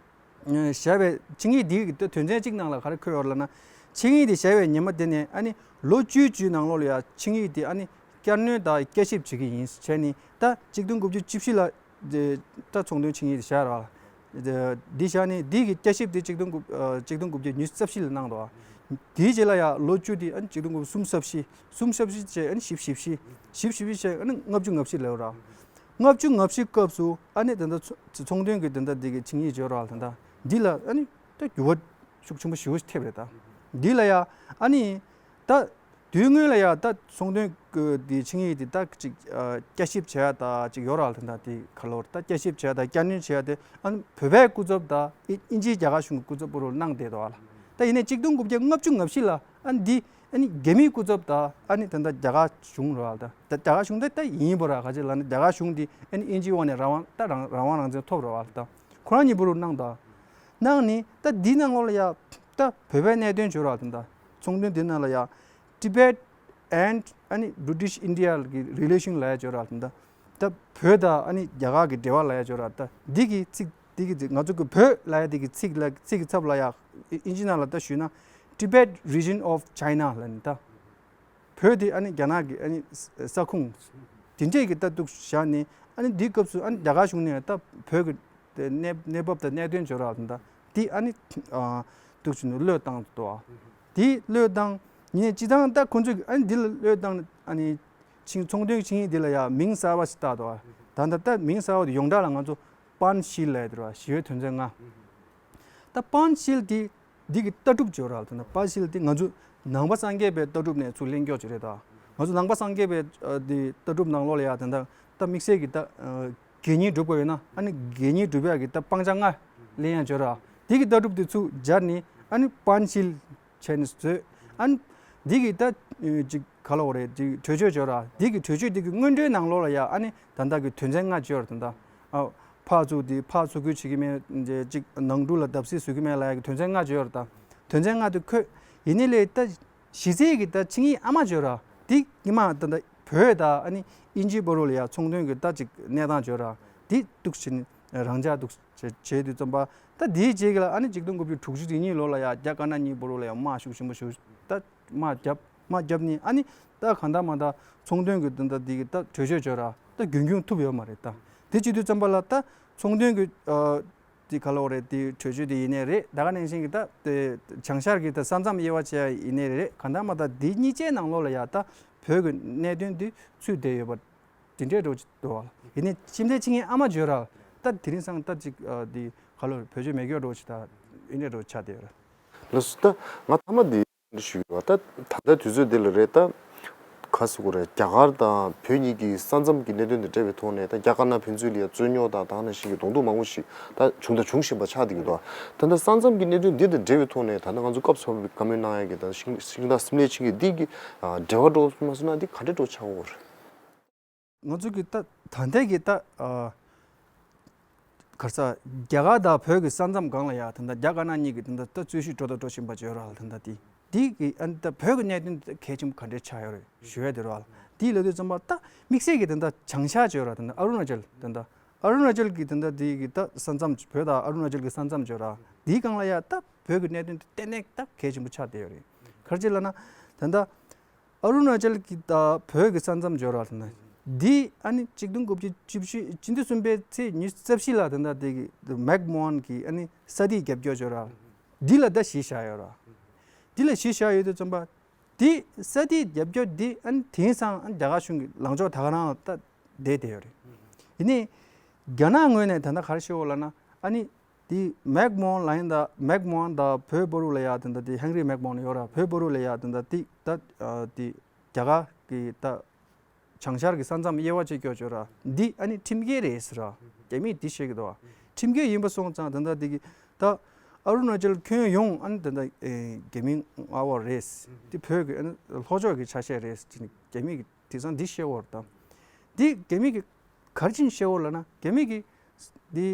བཞག་པའི་ཆིངས་ཡིག་འདི་གི་ད་དོན་ཚན་གཅིག་ནང་ལ་ག་རེ་འཁོད་ཡོད་ལབ་ན། ཆིངས་ཡིག་འདི་བཞག་པའི་ཉི་མ་དེ་ནས་ཨ་ནི་ལོ་བཅུའི་བཅུའི་ནང་ལོགས་ལ་ཡ་ཆིངས་ཡིག་འདི་ཨ་ནི་བསྐྱར་སྣོན་དང་བསྐྱར་ཞིབ་བྱེད་ཀྱི་ཡིན་བྱས་ནི་ད་གཅིག་སྟོང་དགུ་བརྒྱ་བཅུ་བཞི་ལ། དེ་ད་ཚོང་དོན་ཆིངས་ཡིག་དེ་བཞག་ར། དེ་འདི་བཞག་ནས་འདི་གི་བསྐྱར་ཞིབ་དེ་གཅིག་སྟོང་དགུ་ཨ་གཅིག་སྟོང་དགུ་བརྒྱ་ཉི་ཤུ་རྩ་བཞི་ལ་གནང་འདུག་དེའི་རྗེས་ལ་ཡ་ལོ་བཅུ་དེ་ཨ་ནི་གཅིག་སྟོང་དགུ་བརྒྱ་གསུམ་རྩ་བཞི། གསུམ་རྩ་བཞི་བྱས་ཨ་ནི་བཞི་བཞི་བཞི། བཞི་བཞི་བཞི་བྱས་ཨ་ནི་ལྔ་བཅུ་ང་བཞི་ལབ་ར། ལྔ་བཅུ་ང་བཞི་སྐབས་སུ་ཨ་ནི་ད་ལྟ་ཚོ་ཚོང་དོན་གྱི་ད་ལྟ་འདི་གི་ཆིངས་ཡིག་བརྗོད་ར་ད་ལྟ་འདི་ལ་ཨ་ནི་ད་འགྱུར་བ་ཤུགས་ཆེན་པོ་ཞེ་པོ་ཐེབས་རེད་ད། འདི་ལ་ཡ་ཨ་ནི། ད་དུས་སྔོན་ལ་ཡ་ད་ཚོང་དོན་གྱི་དེ་ཆིངས་ཡིག་དེ་ད་ཅིག་ཨ་བསྐྱར་ཞིབ་བྱས་ཡ་ད་ཅིག་ཡོད་ར་ལ། ད་ལྟ་དེ་ག་ལོར་ད་བསྐྱར་ཞིབ་བྱས་ཡ་ད་བསྐྱར་སྣོན་བྱས་ཡ་དེ་ཨ་ནི་བོད་པའི་སྐུ་ཚབ་དང་དབྱིན་ཨིན་ཇིའི་རྒྱ་གར་གཞུང་གི་སྐུ་ཚབ་པོ་རུ་གནང་བསྡད་འདུག་ཨ་ལ། ད་ཡིན་ནའི་གཅིག་སྟོང་དགུ་བརྒྱ་ལྔ་བཅུ་ང་བཞི་ལ་ཨ་ནི་འདི་ཨ་ནི་རྒྱ་མིའི་སྐུ་ཚབ་དང་ཨ་ནི་ད་ལྟ་རྒྱ་གར་གཞུང་རུ་ཨ་ལ། ད་ད་རྒྱ་གར་གཞུང་ད་ད་ཡིན་པོ་ར་ག་ཅིག་ལ་ནི་རྒྱ་གར་གཞུང་འདི་ཨ་ནི་དབྱིན་ཇིའི་འོག་ནས་རང་དབང་ད་རང་རང་དབང་རང་བཙན་ཐོབ་རུ་ཨ་ལ། ད་ཁོ་རང་གཉིས་པོ་རུ་གནང་ད། གནང་ནི་ད་འདི་ནང་ལོགས་ལ་ཡ་ད་བོད་པའི་གནད་དོན་བརྗོད་ར་ད་ད་ཚོང་དོན་འདི་ནང་ལ་ཡ་Tibet and ཨ་ནི་British India གི་relation ལ་ཡ་བརྗོད་ར་ད་ད་ད་བོད་དང་ཨ་ནི་རྒྱ་གར་གི་འབྲེལ་བ་ལ་ཡ་བརྗོད་ར་ད་འདི་གི་ཚིག་འདི་གི་ཚིག་ང་ཚོ་གི་བོད་ལ་ཡ་འདི་གི་ཚིག་ལ་ཚིག་གི་ཚབ་ལ་ཡ་ཨིན་ཇི་ནང་ལ་ད་ཞུས་ན་Tibet region of China ལ་ནི་ད། བོད་དེ་ཨ་ནི་རྒྱ་ནག་གི་ཨ་ནི་ས་ཁོངས་དེ་འདྲས་ཀྱི་ལྟ་འདུག་བཞག་ནས་ཨ་ནི་འདིའི་སྐབས་སུ་ཨ་ནི་རྒྱ་གར་གཞུང་ནས་ད་བོད་ཀྱི་གནས་གནས་བབ་དང་གནད་དོན་བརྗོད་ར་དང་ད་དེ་ཨ་ནི་ཨ་འདུག་བྱས་ནས་བློས་བཏང་འདུག་དེ་བློས་བཏང་ཉིན་སྤྱི་བཏང་ད་ཁོང་ཚོས་ཨ་ནི་འདི་ལ་བློས་བཏང་ཨ་ནི་ཆིང་ཚོང་དོན་ཆིངས་ཡིག་འདི་ལ་ཡང་མིང་གསར་བ་ཞིག་བཏགས་འདུག་ད་ད་ལྟ་མིང་གསར་བ་དེ་ཡོངས་གྲགས་ལ་ང་ཚོ་ པན་ཤིལ་ལབ་ཡ་དེ་རེད་བ། ཞི་བའི་དོན་ཚན་ལྔ། ད་པན་ཤིལ་དེ་འདི་གི་ལྟ་གྲུབ་བརྗོད་ར་ལ། ད་པན་ཤིལ་དེ་ང་ཚོ་ནང་པ་སངས་རྒྱས་པའི་ལྟ་གྲུབ་ནས་ཚུར་ལེན་རྒྱུ་ཅིག་རེད་ད། ང་ཚོ་ནང་པ་སངས་རྒྱས་པའི་ཨ་དེ་ལྟ་གྲུབ་ནང་ལོགས་ལ་ཡ་ད་ད་ད་དམིགས་བསལ་གྱི་ད་ཨ་དགེ་བསྙེན་སྒྲུབ་དགོས་ཡོད་ན། ཨ་ནི་དགེ་བསྙེན་སྒྲུབ་ཡ་གི་ད་སྤང་བྱ་ལྔ་ལེན་ཡ་བརྗོད་ར། དེ་གི་ལྟ་གྲུབ་དེ་ཚུར་སྦྱར་ནས་ཨ་ནི་པན་ཤིལ་བྱས་ནས་བཟོས། ཨ་ནི་འདི་གི་ད་ཅིག་ག་ལབ་དགོས་རེད། ཅིག་གྲོས་ཆོད་བརྗོད་ར། འདི་གི་གྲོས་ཆོད་འདི་གི་སྔོན་འགྲོའི་ནང་ལོགས་ལ་ཡ་ཨ་ནི་ད་ལྟ་གི་དོན་ཚན་ལྔ་བརྗོད་ར། ད་ལྟ་ཨ་ཕར་ཚུར་འདི་ཕར་ཚུར་རྒོལ་བྱེད་ཀྱི་མེད། ཅིག་ནང་འཁྲུག་ལ་བརྡབ་གསིག་བཟོ་གི་མེད་ལབ་ཡ་གི་དོན་ཚན་ལྔ་བརྗོད་ར། ད་དོན་ཚན་ལྔ་དེ་འཁོད། ཡིན་ནའི་ལས་ད་གཞི་རྩའི་གི་ད་ཆིངས་ཡིག་ཨ་མ་བརྗོད་ར། འདི་ཉི་མ་ད་ལྟ་བོད་ད་ཨ་ནི་དབྱིན་ཇི་བར་ལ་ཡ་ཚོང་དོན་གི་ད་ཅིག་གནས་སྟངས་བརྗོད་ར། འདི་འདུག་བྱས་ནས་རང་འཇགས་འདུག་བྱས་བྱས་དུས་ཙམ་པ། ད་དེའི་རྗེས་ཀྱི་ལ་ཨ་ནི་ཆིག་སྟོང་དགུ་བརྒྱ་དྲུག་ཅུ་རེ་གཉིས་ལོ་ལ་ཡ་རྒྱ་དཀར་ནག་གཉིས་བར་ལ་ཡ་དམག་ཤུགས་ཆེན་པོ་ཞིག་ད་དམག་བརྒྱབ། དམག་བརྒྱབ་ནས་ཨ་ནི་ད་གང་ལྟར་མ་ད་ཚོང་དོན་གྱི་ད་ད་དེ་གི་ད་གྲོས་ཆོད་བརྗོད་ར། ད་རྒྱུན་སྐྱོང་ཐུབ་ཡོད་མ་རེད་ད། དེ་བྱེད་དུས་ཙམ་པ་ལ་ད་ཚོང་དོན་གྱི་ཨ་དེ་ག་ལབ་དགོས་རེད། དེ་གྲོས་ཆོད་དེ་ཡིན་ནའི་རེད། ད་ག་ནང་བཞིན་གྱི་ད་དེ་བྱང་ཤར་གྱི་ད་ས་མཚམས་དབྱེ་བ་ཕྱེ་ཡ་ཡིན་ནའི་རེད། གང་ལྟར་མ་ད་དེ་གཉིས་ཆའི་ནང་ལོགས་ལ་ཡ་ད་བོད་ཀྱི་གནད་དོན་དེ་ཚུད་བསྡད་ཡོད་པ། དེ་འདྲའི་འགྲོ་ཅིག་འདུག་བ། ཡིན་ནའི་ཁྱིམ་མཚེས་ཆིངས་ཡིག་ཨ་མ་བརྗོད་ར། ད་དེ་རིང་སང་ད་ཅིག་ཨ་དེ་ག་ལབ་བོད་ཆོས་མེད་སྐྱོ་འགྲོ་ཅིག་ད་ཨེ་འདྲའི་འགྲོ་ཆགས་བསྡད་ཡོད་ར། ལགས་སོ། ད་ང་ཐ་མ་འདི་འདྲ་ཞུ་གི་ཡོད། ད་ད་ལྟ་དུས་ཚོད་འདི་ལ་རེད། ད་ག་ཟེར་དགོས་རེད། རྒྱ་གར་དང་བོད་གཉིས་ཀྱི་ས་མཚམས་ཀྱི་གནད་དོན་དང་འབྲེལ་བའི་ཐོག་ནས་ད་རྒྱ་དཀར་ནག་ཕན་ཚུན་ལ་ཡ་རྩོད་རྙོག་དང་ད་ག་ནང་བཞིན་གྱི་གདོང་ཐུག་མང་པོ་ཞིག་ད་བྱུང་དང་འབྱུང་བཞིན་པ་ཆགས་བསྡད་ཀྱི་འདུག་ད་ལྟ་ས་མཚམས་ཀྱི་གནད་དོན་འདི་དང་འབྲེལ་བའི་ཐོག་ནས་ད་ལྟ་ང་ཚོ་སྐབས་སུ་བབས་པའི་བཀའ་མོལ་གནང་ཡ་གི་ད་ཤིང་ཤིང་རྟ་སིམ་ལའི་ཆིངས་ཡིག་འདི་གི་ཨ་འབྲེལ་བ་འགྲོ་མ་སོང་ན་འདི་ག་འདྲ་འགྲོ་ཆགས་ཀྱི་ཡོད་རེད། ང་ཚོ་གི་ད་ད་ལྟའི་གི་ད་ཨ་ག་རེ་ཟ། རྒྱ་གར་དང་བོད་ཀྱི་ས་མཚམས་སྒང་ལ་ཡ་ད་ལྟ་རྒྱ་དཀར་ནག་གཉིས་ཀྱི་ད་ལྟ་ད་རྩོད་གཞི་འགྲོ་དང་འགྲོ་བཞིན་པ་བརྗོད་ར་ལ། ད་ལྟ་དེ་དེ་གི་ཨ་ནི་ད་བོད་ཀྱི་གནད་དོན་དེ་གལ་ཆེན་པོ་ག་འདྲས་ཆགས་ཡོད་རེད་ཞུ་ཡ་དེ་རེད་བ་ལ། དེ་ལབ་དུས་ཙམ་པ་ད་དམིགས་བསལ་གྱི་ད་ལྟ་བྱང་ཤར་བརྗོད་ར། ད་ལྟ་ཨ་རུ་ན་ཅལ། ད་ལྟ་ཨ་རུ་ན་ཅལ་གྱི་ད་ལྟ་དེ་གི་ད་ས་མཚམས། བོད་དང་ཨ་རུ་ན་ཅལ་གྱི་ས་མཚམས་བརྗོད་ར། དེའི་སྒང་ལ་ཡ་ད་བོད་ཀྱི་གནད་དོན་དེ་ཏན་ཏན་ད་གལ་ཆེན་པོ་ཆགས་བསྡད་ཡོད་རེད། ག་རེ་བྱས་ལབ་ན་ད་ལྟ་ཨ་རུ་ན་ཅལ་གྱི་དང་བོད་ཀྱི་ས་མཚམས་བརྗོད་ར་ལ་ན། འདི་ཨ་ནི་ཆིག་སྟོང་དགུ་བརྒྱ་བཅུ་བཞི་སྤྱི་ཟླ་གསུམ་པའི་ཚེས་ཉི་ཤུ་རྩ་བཞི་ལ་ད་ལྟ་དེ་གི་མེག་མོ་ཧན་གྱིས་ཨ་ནི་ས་དེ་རྒྱབ་སྐྱོར་བརྗོད་ར། འདི་ལ་ད་གཞི་བཞག་ཡོད་ར། འདི་ལ་གཞི་བཞག་ཡོད་དུས་ཙམ་པ། འདི་ས་དེ་རྒྱབ་སྐྱོར་འདི་ཨ་ནི་དེང་སང་ཨ་ནི་རྒྱ་གར་གཞུང་གི་ལངས་ཕྱོགས་ད་ག་རང་ལ་ད་བསྡད་བསྡད་ཡོད་རེད། ཡིན་ནའི་རྒྱ་ནག་ངོས་ནས་ད་ལྟ་ག་རེ་བཤད་ཡོད་ལབ་ན། ཨ་ནི་དེ་མེག་མོ་ཧན་ལའིན་དང་མེག་མོ་ཧན་དང་བོད་བར་ལ་ཡ་ད་ལྟ་དེ་ཧན་རི་མེག་མོ་ཧན་ཡོད་ར། བོད་བར་ལ་ཡ་ད་ལྟ་དེ་ད་ཨ་དེ་རྒྱ་གར་གྱི་ད་བྱང་ཤར་གྱི་ས་མཚམས་དབྱེ་བ་ཕྱེ་རྒྱུ་བརྗོད་ར། འདི་ཨ་ནི་ཁྲིམས་འགལ་རེད་ཟེར་ར། རྒྱ་མིས་འདི་བཤད་ཀྱི་འདུག་བ། ཁྲིམས་འགལ་ཡིན་པ་སོང་ཙང་ད་ལྟ་དེ་གི་ད་ཨ་རུ་ན་ཅལ་ཁྱོན་ཡོངས་ཨ་ནི་ད་ལྟ་ཨེ་རྒྱ་མིའི་མངའ་འོག་རེད། འདི་བོད་ཀྱི་ཨ་ནི་ལྷོ་ཕྱོགས་ཀྱི་ཆ་ཤས་རེད་ཟེར་ནས་རྒྱ་མི་གིས་དེང་སང་འདི་བཤད་ཡོད་རེད་ད། འདི་རྒྱ་མི་གིས་ག་རེ་བྱས་ནས་བཤད་ཡོད་ལབ་ན། རྒྱ་མི་གིས་འདི་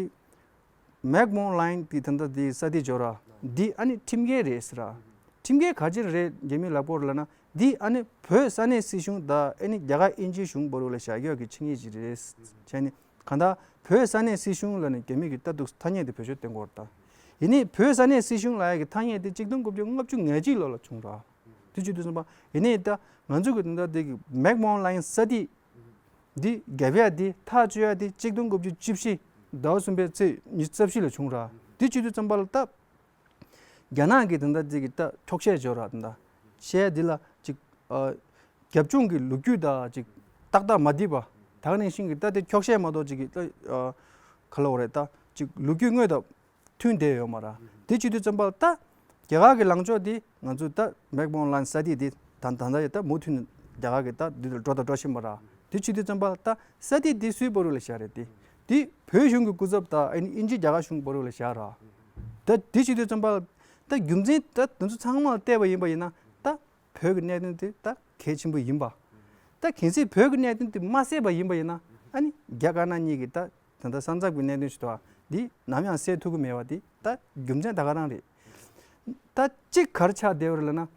མེག་མོ་ཧན་ལའིན་གྱི་ད་ལྟ་འདི་ས་དེ་བརྗོད་ར། འདི་ཨ་ནི་ཁྲིམས་འགལ་རེད་ཟེར་ར། ཁྲིམས་འགལ་ག་ཅི་རེད་རྒྱ་མིས་ལབ་ཡོད་ལབ་ན། འདི་ཨ་ནི་བོད་ས་གནས་སྲིད་གཞུང་དང་ཨ་ནི་རྒྱ་གར་དབྱིན་ཇིའི་གཞུང་བར་ལ་བཞག་ཡོད་ཀྱི་ཆིངས་ཡིག་ཅིག་རེད། བྱས་ནས་གང་ལྟར་བོད་ས་གནས་སྲིད་གཞུང་ལབ་ནས་རྒྱ་མི་གིས་ད་འདུག་ཐ་སྙད་དེ་བེད་སྤྱོད་གཏོང་གི་ཡོད་རེད་ད། ཡིན་ནའི་བོད་ས་གནས་སྲིད་གཞུང་ལབ་ཡ་གི་ཐ་སྙད་དེ་ཆིག་སྟོང་དགུ་བརྒྱ་ལྔ་བཅུ་ང་གཅིག་ལོ་ལ་བྱུང་ར། དེ་བྱེད་དུས་ཙམ་པ་ཡིན་ནའི་ད་ང་ཚོ་གི་ད་ལྟ་དེ་གི་མེག་མོ་ཧན་ལའིན་ས་དེ་འདི་རྒྱབ་ཡ་དེ་ཐག་གཅོད་ཡ་དེ་ཆིག་སྟོང་དགུ་བརྒྱ་བཅུ་བཞི་ཟླ་བ་གསུམ་པའི་ཚེས་ཉི་ཤུ་རྩ་བཞི་ལ་བྱུང་ར། དེ་བྱེད་དུས་ཙམ་པ་ལ་ད་རྒྱ་ནག་གི་ད་ལྟ་དེ་གི་ད་འཁྱོག་བཤད་བརྗོད་ར། ད་ལྟ་བཤད་ཡ་དེ་ལ་ཅིག་ཨ་རྒྱབ་ལྗོངས་ཀྱི་ལོ་རྒྱུས་དང་ཅིག་ཏག་ཏག་མ་བསྡུས་པ། ད་ག་ནང་བཞིན་གྱི་ད་དེ་འཁྱོག་བཤད་མ་གཏོགས་ཅིག་གི་ད་ཨ་ག་ལབ་དགོས་རེད། ད་ཅིག་ལོ་རྒྱུས་དངོས་དང་མཐུན་བསྡད་ཡོད་མ་ར། དེ་བྱེད་དུས་ཙམ་པ་ལ་ད་རྒྱ་གར་གྱི་ལངས་ཕྱོགས་དེ་ང་ཚོ་ད་མེག་མོ་ཧན་ལའིན་ས་དེ་དེ་ད་ད་ལྟ་ཡི་ད་མུ་མཐུད་ནས་རྒྱ་གར་གྱི་ད་འདི་ལ་འགྲོ་དང་འགྲོ་བཞིན་པ་ར། དེ་བྱེད་དུས་ཙམ་པ་ལ་ད་ས་དེ་དེ་སུའི་བར་ལ་བཞག་རེད། དེ་དེ་བོད་གཞུང་གི་སྐུ་ཚབ་དང་ཨ་ནི་དབྱིན་ཇི་རྒྱ་གར་གཞུང་གི་བར་ལ་བཞག་ར། ད་དེ་བྱེད་དུས་ཙམ་པ་ལ་ད་རྒྱུ་མཚན་ད་དེ་ཚོ་ཚང་མ་ལ་བལྟས་པ་ཡིན་པ་ཡིན་ན་ད་བོད་ཀྱི་གནད་དོན་དེ་ད་གལ་ཆེན་པོ་ཡིན་པ། ད་གལ་སྲིད་བོད་ཀྱི་གནད་དོན་དེ་མ་སེལ་བ་ཡིན་པ་ཡིན་ན། ཨ་ནི་རྒྱ་དཀར་ནག་གཉིས་ཀྱི་ད་ད་ལྟ་ས་མཚམས་ཀྱི་གནད་དོན་ཞིག་འདུག་བ། འདི་ནམ་ཡང་སེལ་ཐུབ་ཀྱི་མེད་པ་དེ་ད་རྒྱུ་མཚན་ད་ག་རང་རེད། ད་གཅིག་ག་རེ་ཆགས་བསྡད་པ་རེད་ལབ་ན།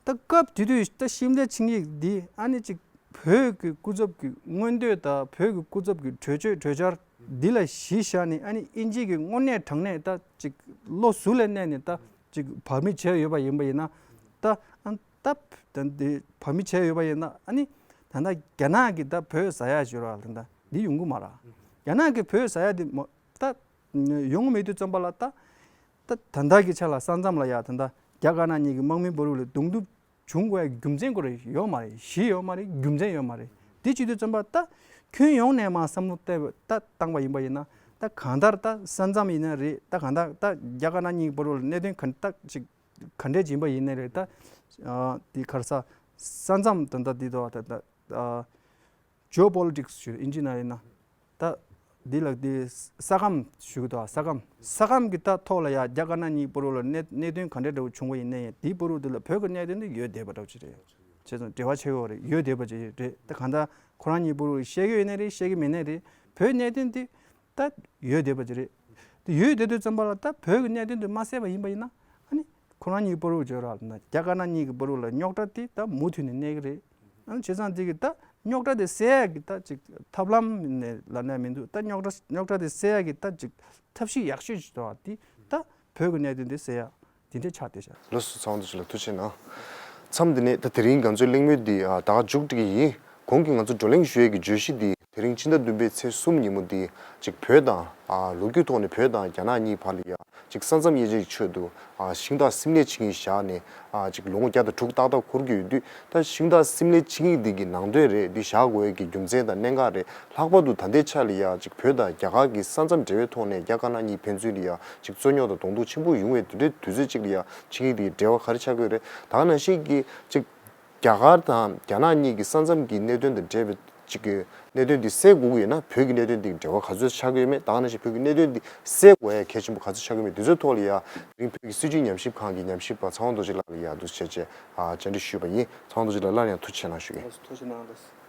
ད་སྐབས་དེ་དུས་ད་ཤིམ་ལའི་ཆིངས་ཡིག་འདི་ཨ་ནི་ཅིག་བོད་ཀྱི་སྐུ་ཚབ་ཀྱི་མངོན་འདོད་དང་བོད་ཀྱི་སྐུ་ཚབ་ཀྱི་གྲོས་ཆོད་གྲོས་འཆར་འདི་ལ་གཞི་བཞག་ནས། ཨ་ནི་དབྱིན་ཇི་གིས་དངོས་གནས་དྲང་གནས་ད་ཅིག་བློ་གཟུ་ལས་གནས་ནས་ད་ཅིག་བག་མེད་བྱས་ཡོད་པ་ཡིན་པ་ཡིན་ན། ད་ཨ་ད་ད་འདི་བག་མེད་བྱས་ཡོད་པ་ཡིན་ན། ཨ་ནི་ད་ལྟ་རྒྱ་ནག་གིས་ད་བོད་ཟ་ཡ་ཞུ་ར་ལ་ད་འདི་ཡོང་གི་མ་ར། རྒྱ་ནག་གིས་བོད་ཟ་ཡ་འདི་མ་ད་ཡོང་གི་མེད་དུས་ཙམ་པ་ལ་ད་ད་ད་ལྟ་གི་ཆ་ལ་ས་མཚམས་ལ་ཡ་ད་ལྟ་རྒྱ་དཀར་ནག་གཉིས་ཀྱི་དམག་མི་བར་ལ་གདོང་ཐུག་བྱུང་དགོས་ཡ་རྒྱུ་མཚན་ཁོ་རང་ཡོད་མ་རེད། གཞི་ཡོད་མ་རེད། རྒྱུ་མཚན་ཡོད་མ་རེད། དེ་བྱེད་དུས་ཙམ་པ་ད་ཁྱོན་ཡོངས་ནས་མར་བསམ་བློ་བཏང་ད་བཏང་པ་ཡིན་པ་ཡིན་ན། ད་ ད་གང་ལྟར་ད་ས་མཚམས་ཡིན་ན་རེད། ད་གང་ལྟར་ད་རྒྱ་དཀར་ནག་གཉིས་བར་ལ་གནད་དོན་ག་ད་ཅིག་ག་འདྲས་ཡིན་པ་ཡིན་ན་རེད། ད་ཨ་དེ་ག་རེ་ཟ། ས་མཚམས་ད་ད་དེ་དོ་ད་ད་ཨ་ཇོ་པོ་ལི་ཊིག་སི་ཞུ་ཨིན་ཇི་ནང་ཡིན་ན། ད་འདི་ལ་འདི་ས་ཁམས་ཞུ་གི་འདུག་ས་ཁམས། ས་ཁམས་ཀྱི་ད་ཐོག་ལ་ཡ་རྒྱ་དཀར་ནག་གཉིས་བར་ལ་གནད་གནད་དོན་ག་འདྲ་འདྲ་བོ་བྱུང་བ་ཡིན་ན་ཡང་དེའི་བར་དུ་ལ་བོད་ཀྱི་གནད་དོན་དེ་ཡོད་བསྡད་པ་འདྲ་བོ་ཅིག་རེད། བྱས་ཙང་འབྲེལ་བ་ཆགས་ཡོད་རེད། ཡོད་བསྡད་པ་ཅིག་རེད། ད་གང་ལྟར་ཁོ་རང་གཉིས་བར་བཤད་ཀྱི་ཡོད་ནའི་རེད། བཤད་ཀྱི་མེད་ནའི་རེད། བོད་གནད་དོན་དེ་ད་ཡོད་བསྡད་པ་ཅིག་རེད། དེ་ཡོད་བསྡད་དུས་ཙམ་པ་ལ་ད་བོད་ཀྱི་གནད་དོན་དེ་མ་སེལ་བ་ཡིན་པ་ཡིན་ན། ཨ་ནི་ཁོ་རང་གཉིས་བར་དུ་བརྗོད་ར་ན་རྒྱ་དཀར་ནག་གཉིས་ཀྱི་བར་དུ་ལ་རྙོག་དྲ་དེ་ད་མུ་མཐུད་ནས་གནས་ཀྱི་རེད། ཨ་ནི་བྱས་ཙང་དེ་གི་ད་རྙོག་དྲ་དེ་སེལ་ཡག་གི་ད་ཅིག་ཐབས་ལམ་ནས་ལབ་ན་མི་འདུག་ད་རྙོག་དྲ་རྙོག་དྲ་དེ་སེལ་ཡག་གི་ད་ཅིག་ཐབས་ཤེས་ཡག་ཤོས་ཅིག་འདུག་བ། དེ་ད་བོད་ཀྱི་གནད་དོན་དེ་སེལ་ཡག་དེ་འདྲས་ཆགས་བསྡད་ཤག་ལགས་སོ། ཚེ་དབང་རྡོ་རྗེ་ལགས་ཐུགས་རྗེ་གནང་། མཚམས་འདི་ནས་ད་དེ་རིང་ང་ཚོའི་གླེང་མོལ་འདི་ཨ་ད་ག་མཇུག་སྒྲིལ་གྱི་ཡིན། གོང་གི་ང་ཚོ་བགྲོ་གླེང་ཞུ་ཡས་ཀྱི་བརྗོད་གཞི་འདི་དེ་རིང་ཕྱི་ཟླ་བདུན་པའི་ཚེས་གསུམ་ཉིན་མོ་འདི་ཅིག་བོད་དང་ཨ་ལོ་རྒྱུས་ཐོག་ནས་བོད་དང་རྒྱ་ནག་གཉིས་བར་ལ་ཡ་ཅིག་ས་མཚམས་དབྱེ་འབྱེད་ཀྱི་ཆེད་དུ་ཨ་ཤིང་རྟ་སིམ་ལའི་ཆིངས་ཡིག་བཞག་ནས་ཨ་ཅིག་ལོ་ངོ་བརྒྱ་དང་དྲུག་ཏག་ཏག་འཁོར་གྱི་ཡོད་དུས། ད་ཤིང་རྟ་སིམ་ལའི་ཆིངས་ཡིག་འདི་གི་ནང་དོན་རེད། འདི་བཞག་དགོས་ཡས་ཀྱི་རྒྱུ་མཚན་དང་གནད་འགག་རེད། ལྷག་པར་དུ་ད་ལྟའི་ཆ་ལ་ཡ་ཅིག་བོད་དང་རྒྱ་གར་གྱི་ས་མཚམས་འབྲེལ་བའི་ཐོག་ནས་རྒྱ་དཀར་ནག་གཉིས་ཕན་ཚུན་ལ་ཡ་ཅིག་རྩོད་རྙོག་དང་གདོང་ཐུག་ཆེན་པོ་ཡོང་བའི་དུས་དུས་ཚོད་ཅིག་ལ་ཡ་ཆིངས་ཡིག་འདི་གི་འབྲེལ་བ་ག་རེ་ཆགས་ཀྱི་ཡོད་རེད། ད་ག་ནང་བཞིན་གྱི་ཅིག་རྒྱ་གར་དང་རྒྱ་ནག་གཉིས་ཀྱི་ས་མཚམས་ཀྱི་གནད་དོན་དང་འབྲེལ་བའི་ཅིག་གི་གནད་དོན་འདི་སེལ་དགོས་ཀྱི་ཡོད་ན་བོད་ཀྱི་གནད་དོན་འདི་འབྲེལ་བ་ག་ཚོད་ཆགས་ཀྱི་ཡོད་མེད། ད་ག་ནང་བཞིན་བོད་ཀྱི་གནད་དོན་འདི་སེལ་དགོས་ཡ་གལ་ཆེན་པོ་ག་ཚོད་ཆགས་ཀྱི་ཡོད་མེད། འདི་ཚོའི་ཐོག་ལ་ཡ་དེ་རིང་བོད་ཀྱི་སྲིད་བྱུས་ཉམས་ཞིབ་ཁང་གི་ཉམས་ཞིབ་པ་ཚེ་དབང་རྡོ་རྗེ་ལགས་ལ་ཡ་འདུག་སེ་བྱས་བྱས་ཨ་བཅར་འདྲི་ཞུས་པ་ཡིན། ཚེ་དབང་རྡོ་རྗེ་ལགས་སླར་ཡང་ཐུགས་རྗེ་ཆེ་གནང་ཞུ་གི་ཡིན། ལགས་སོ། ཐུགས་རྗེ་གནང་། ལགས་སོ།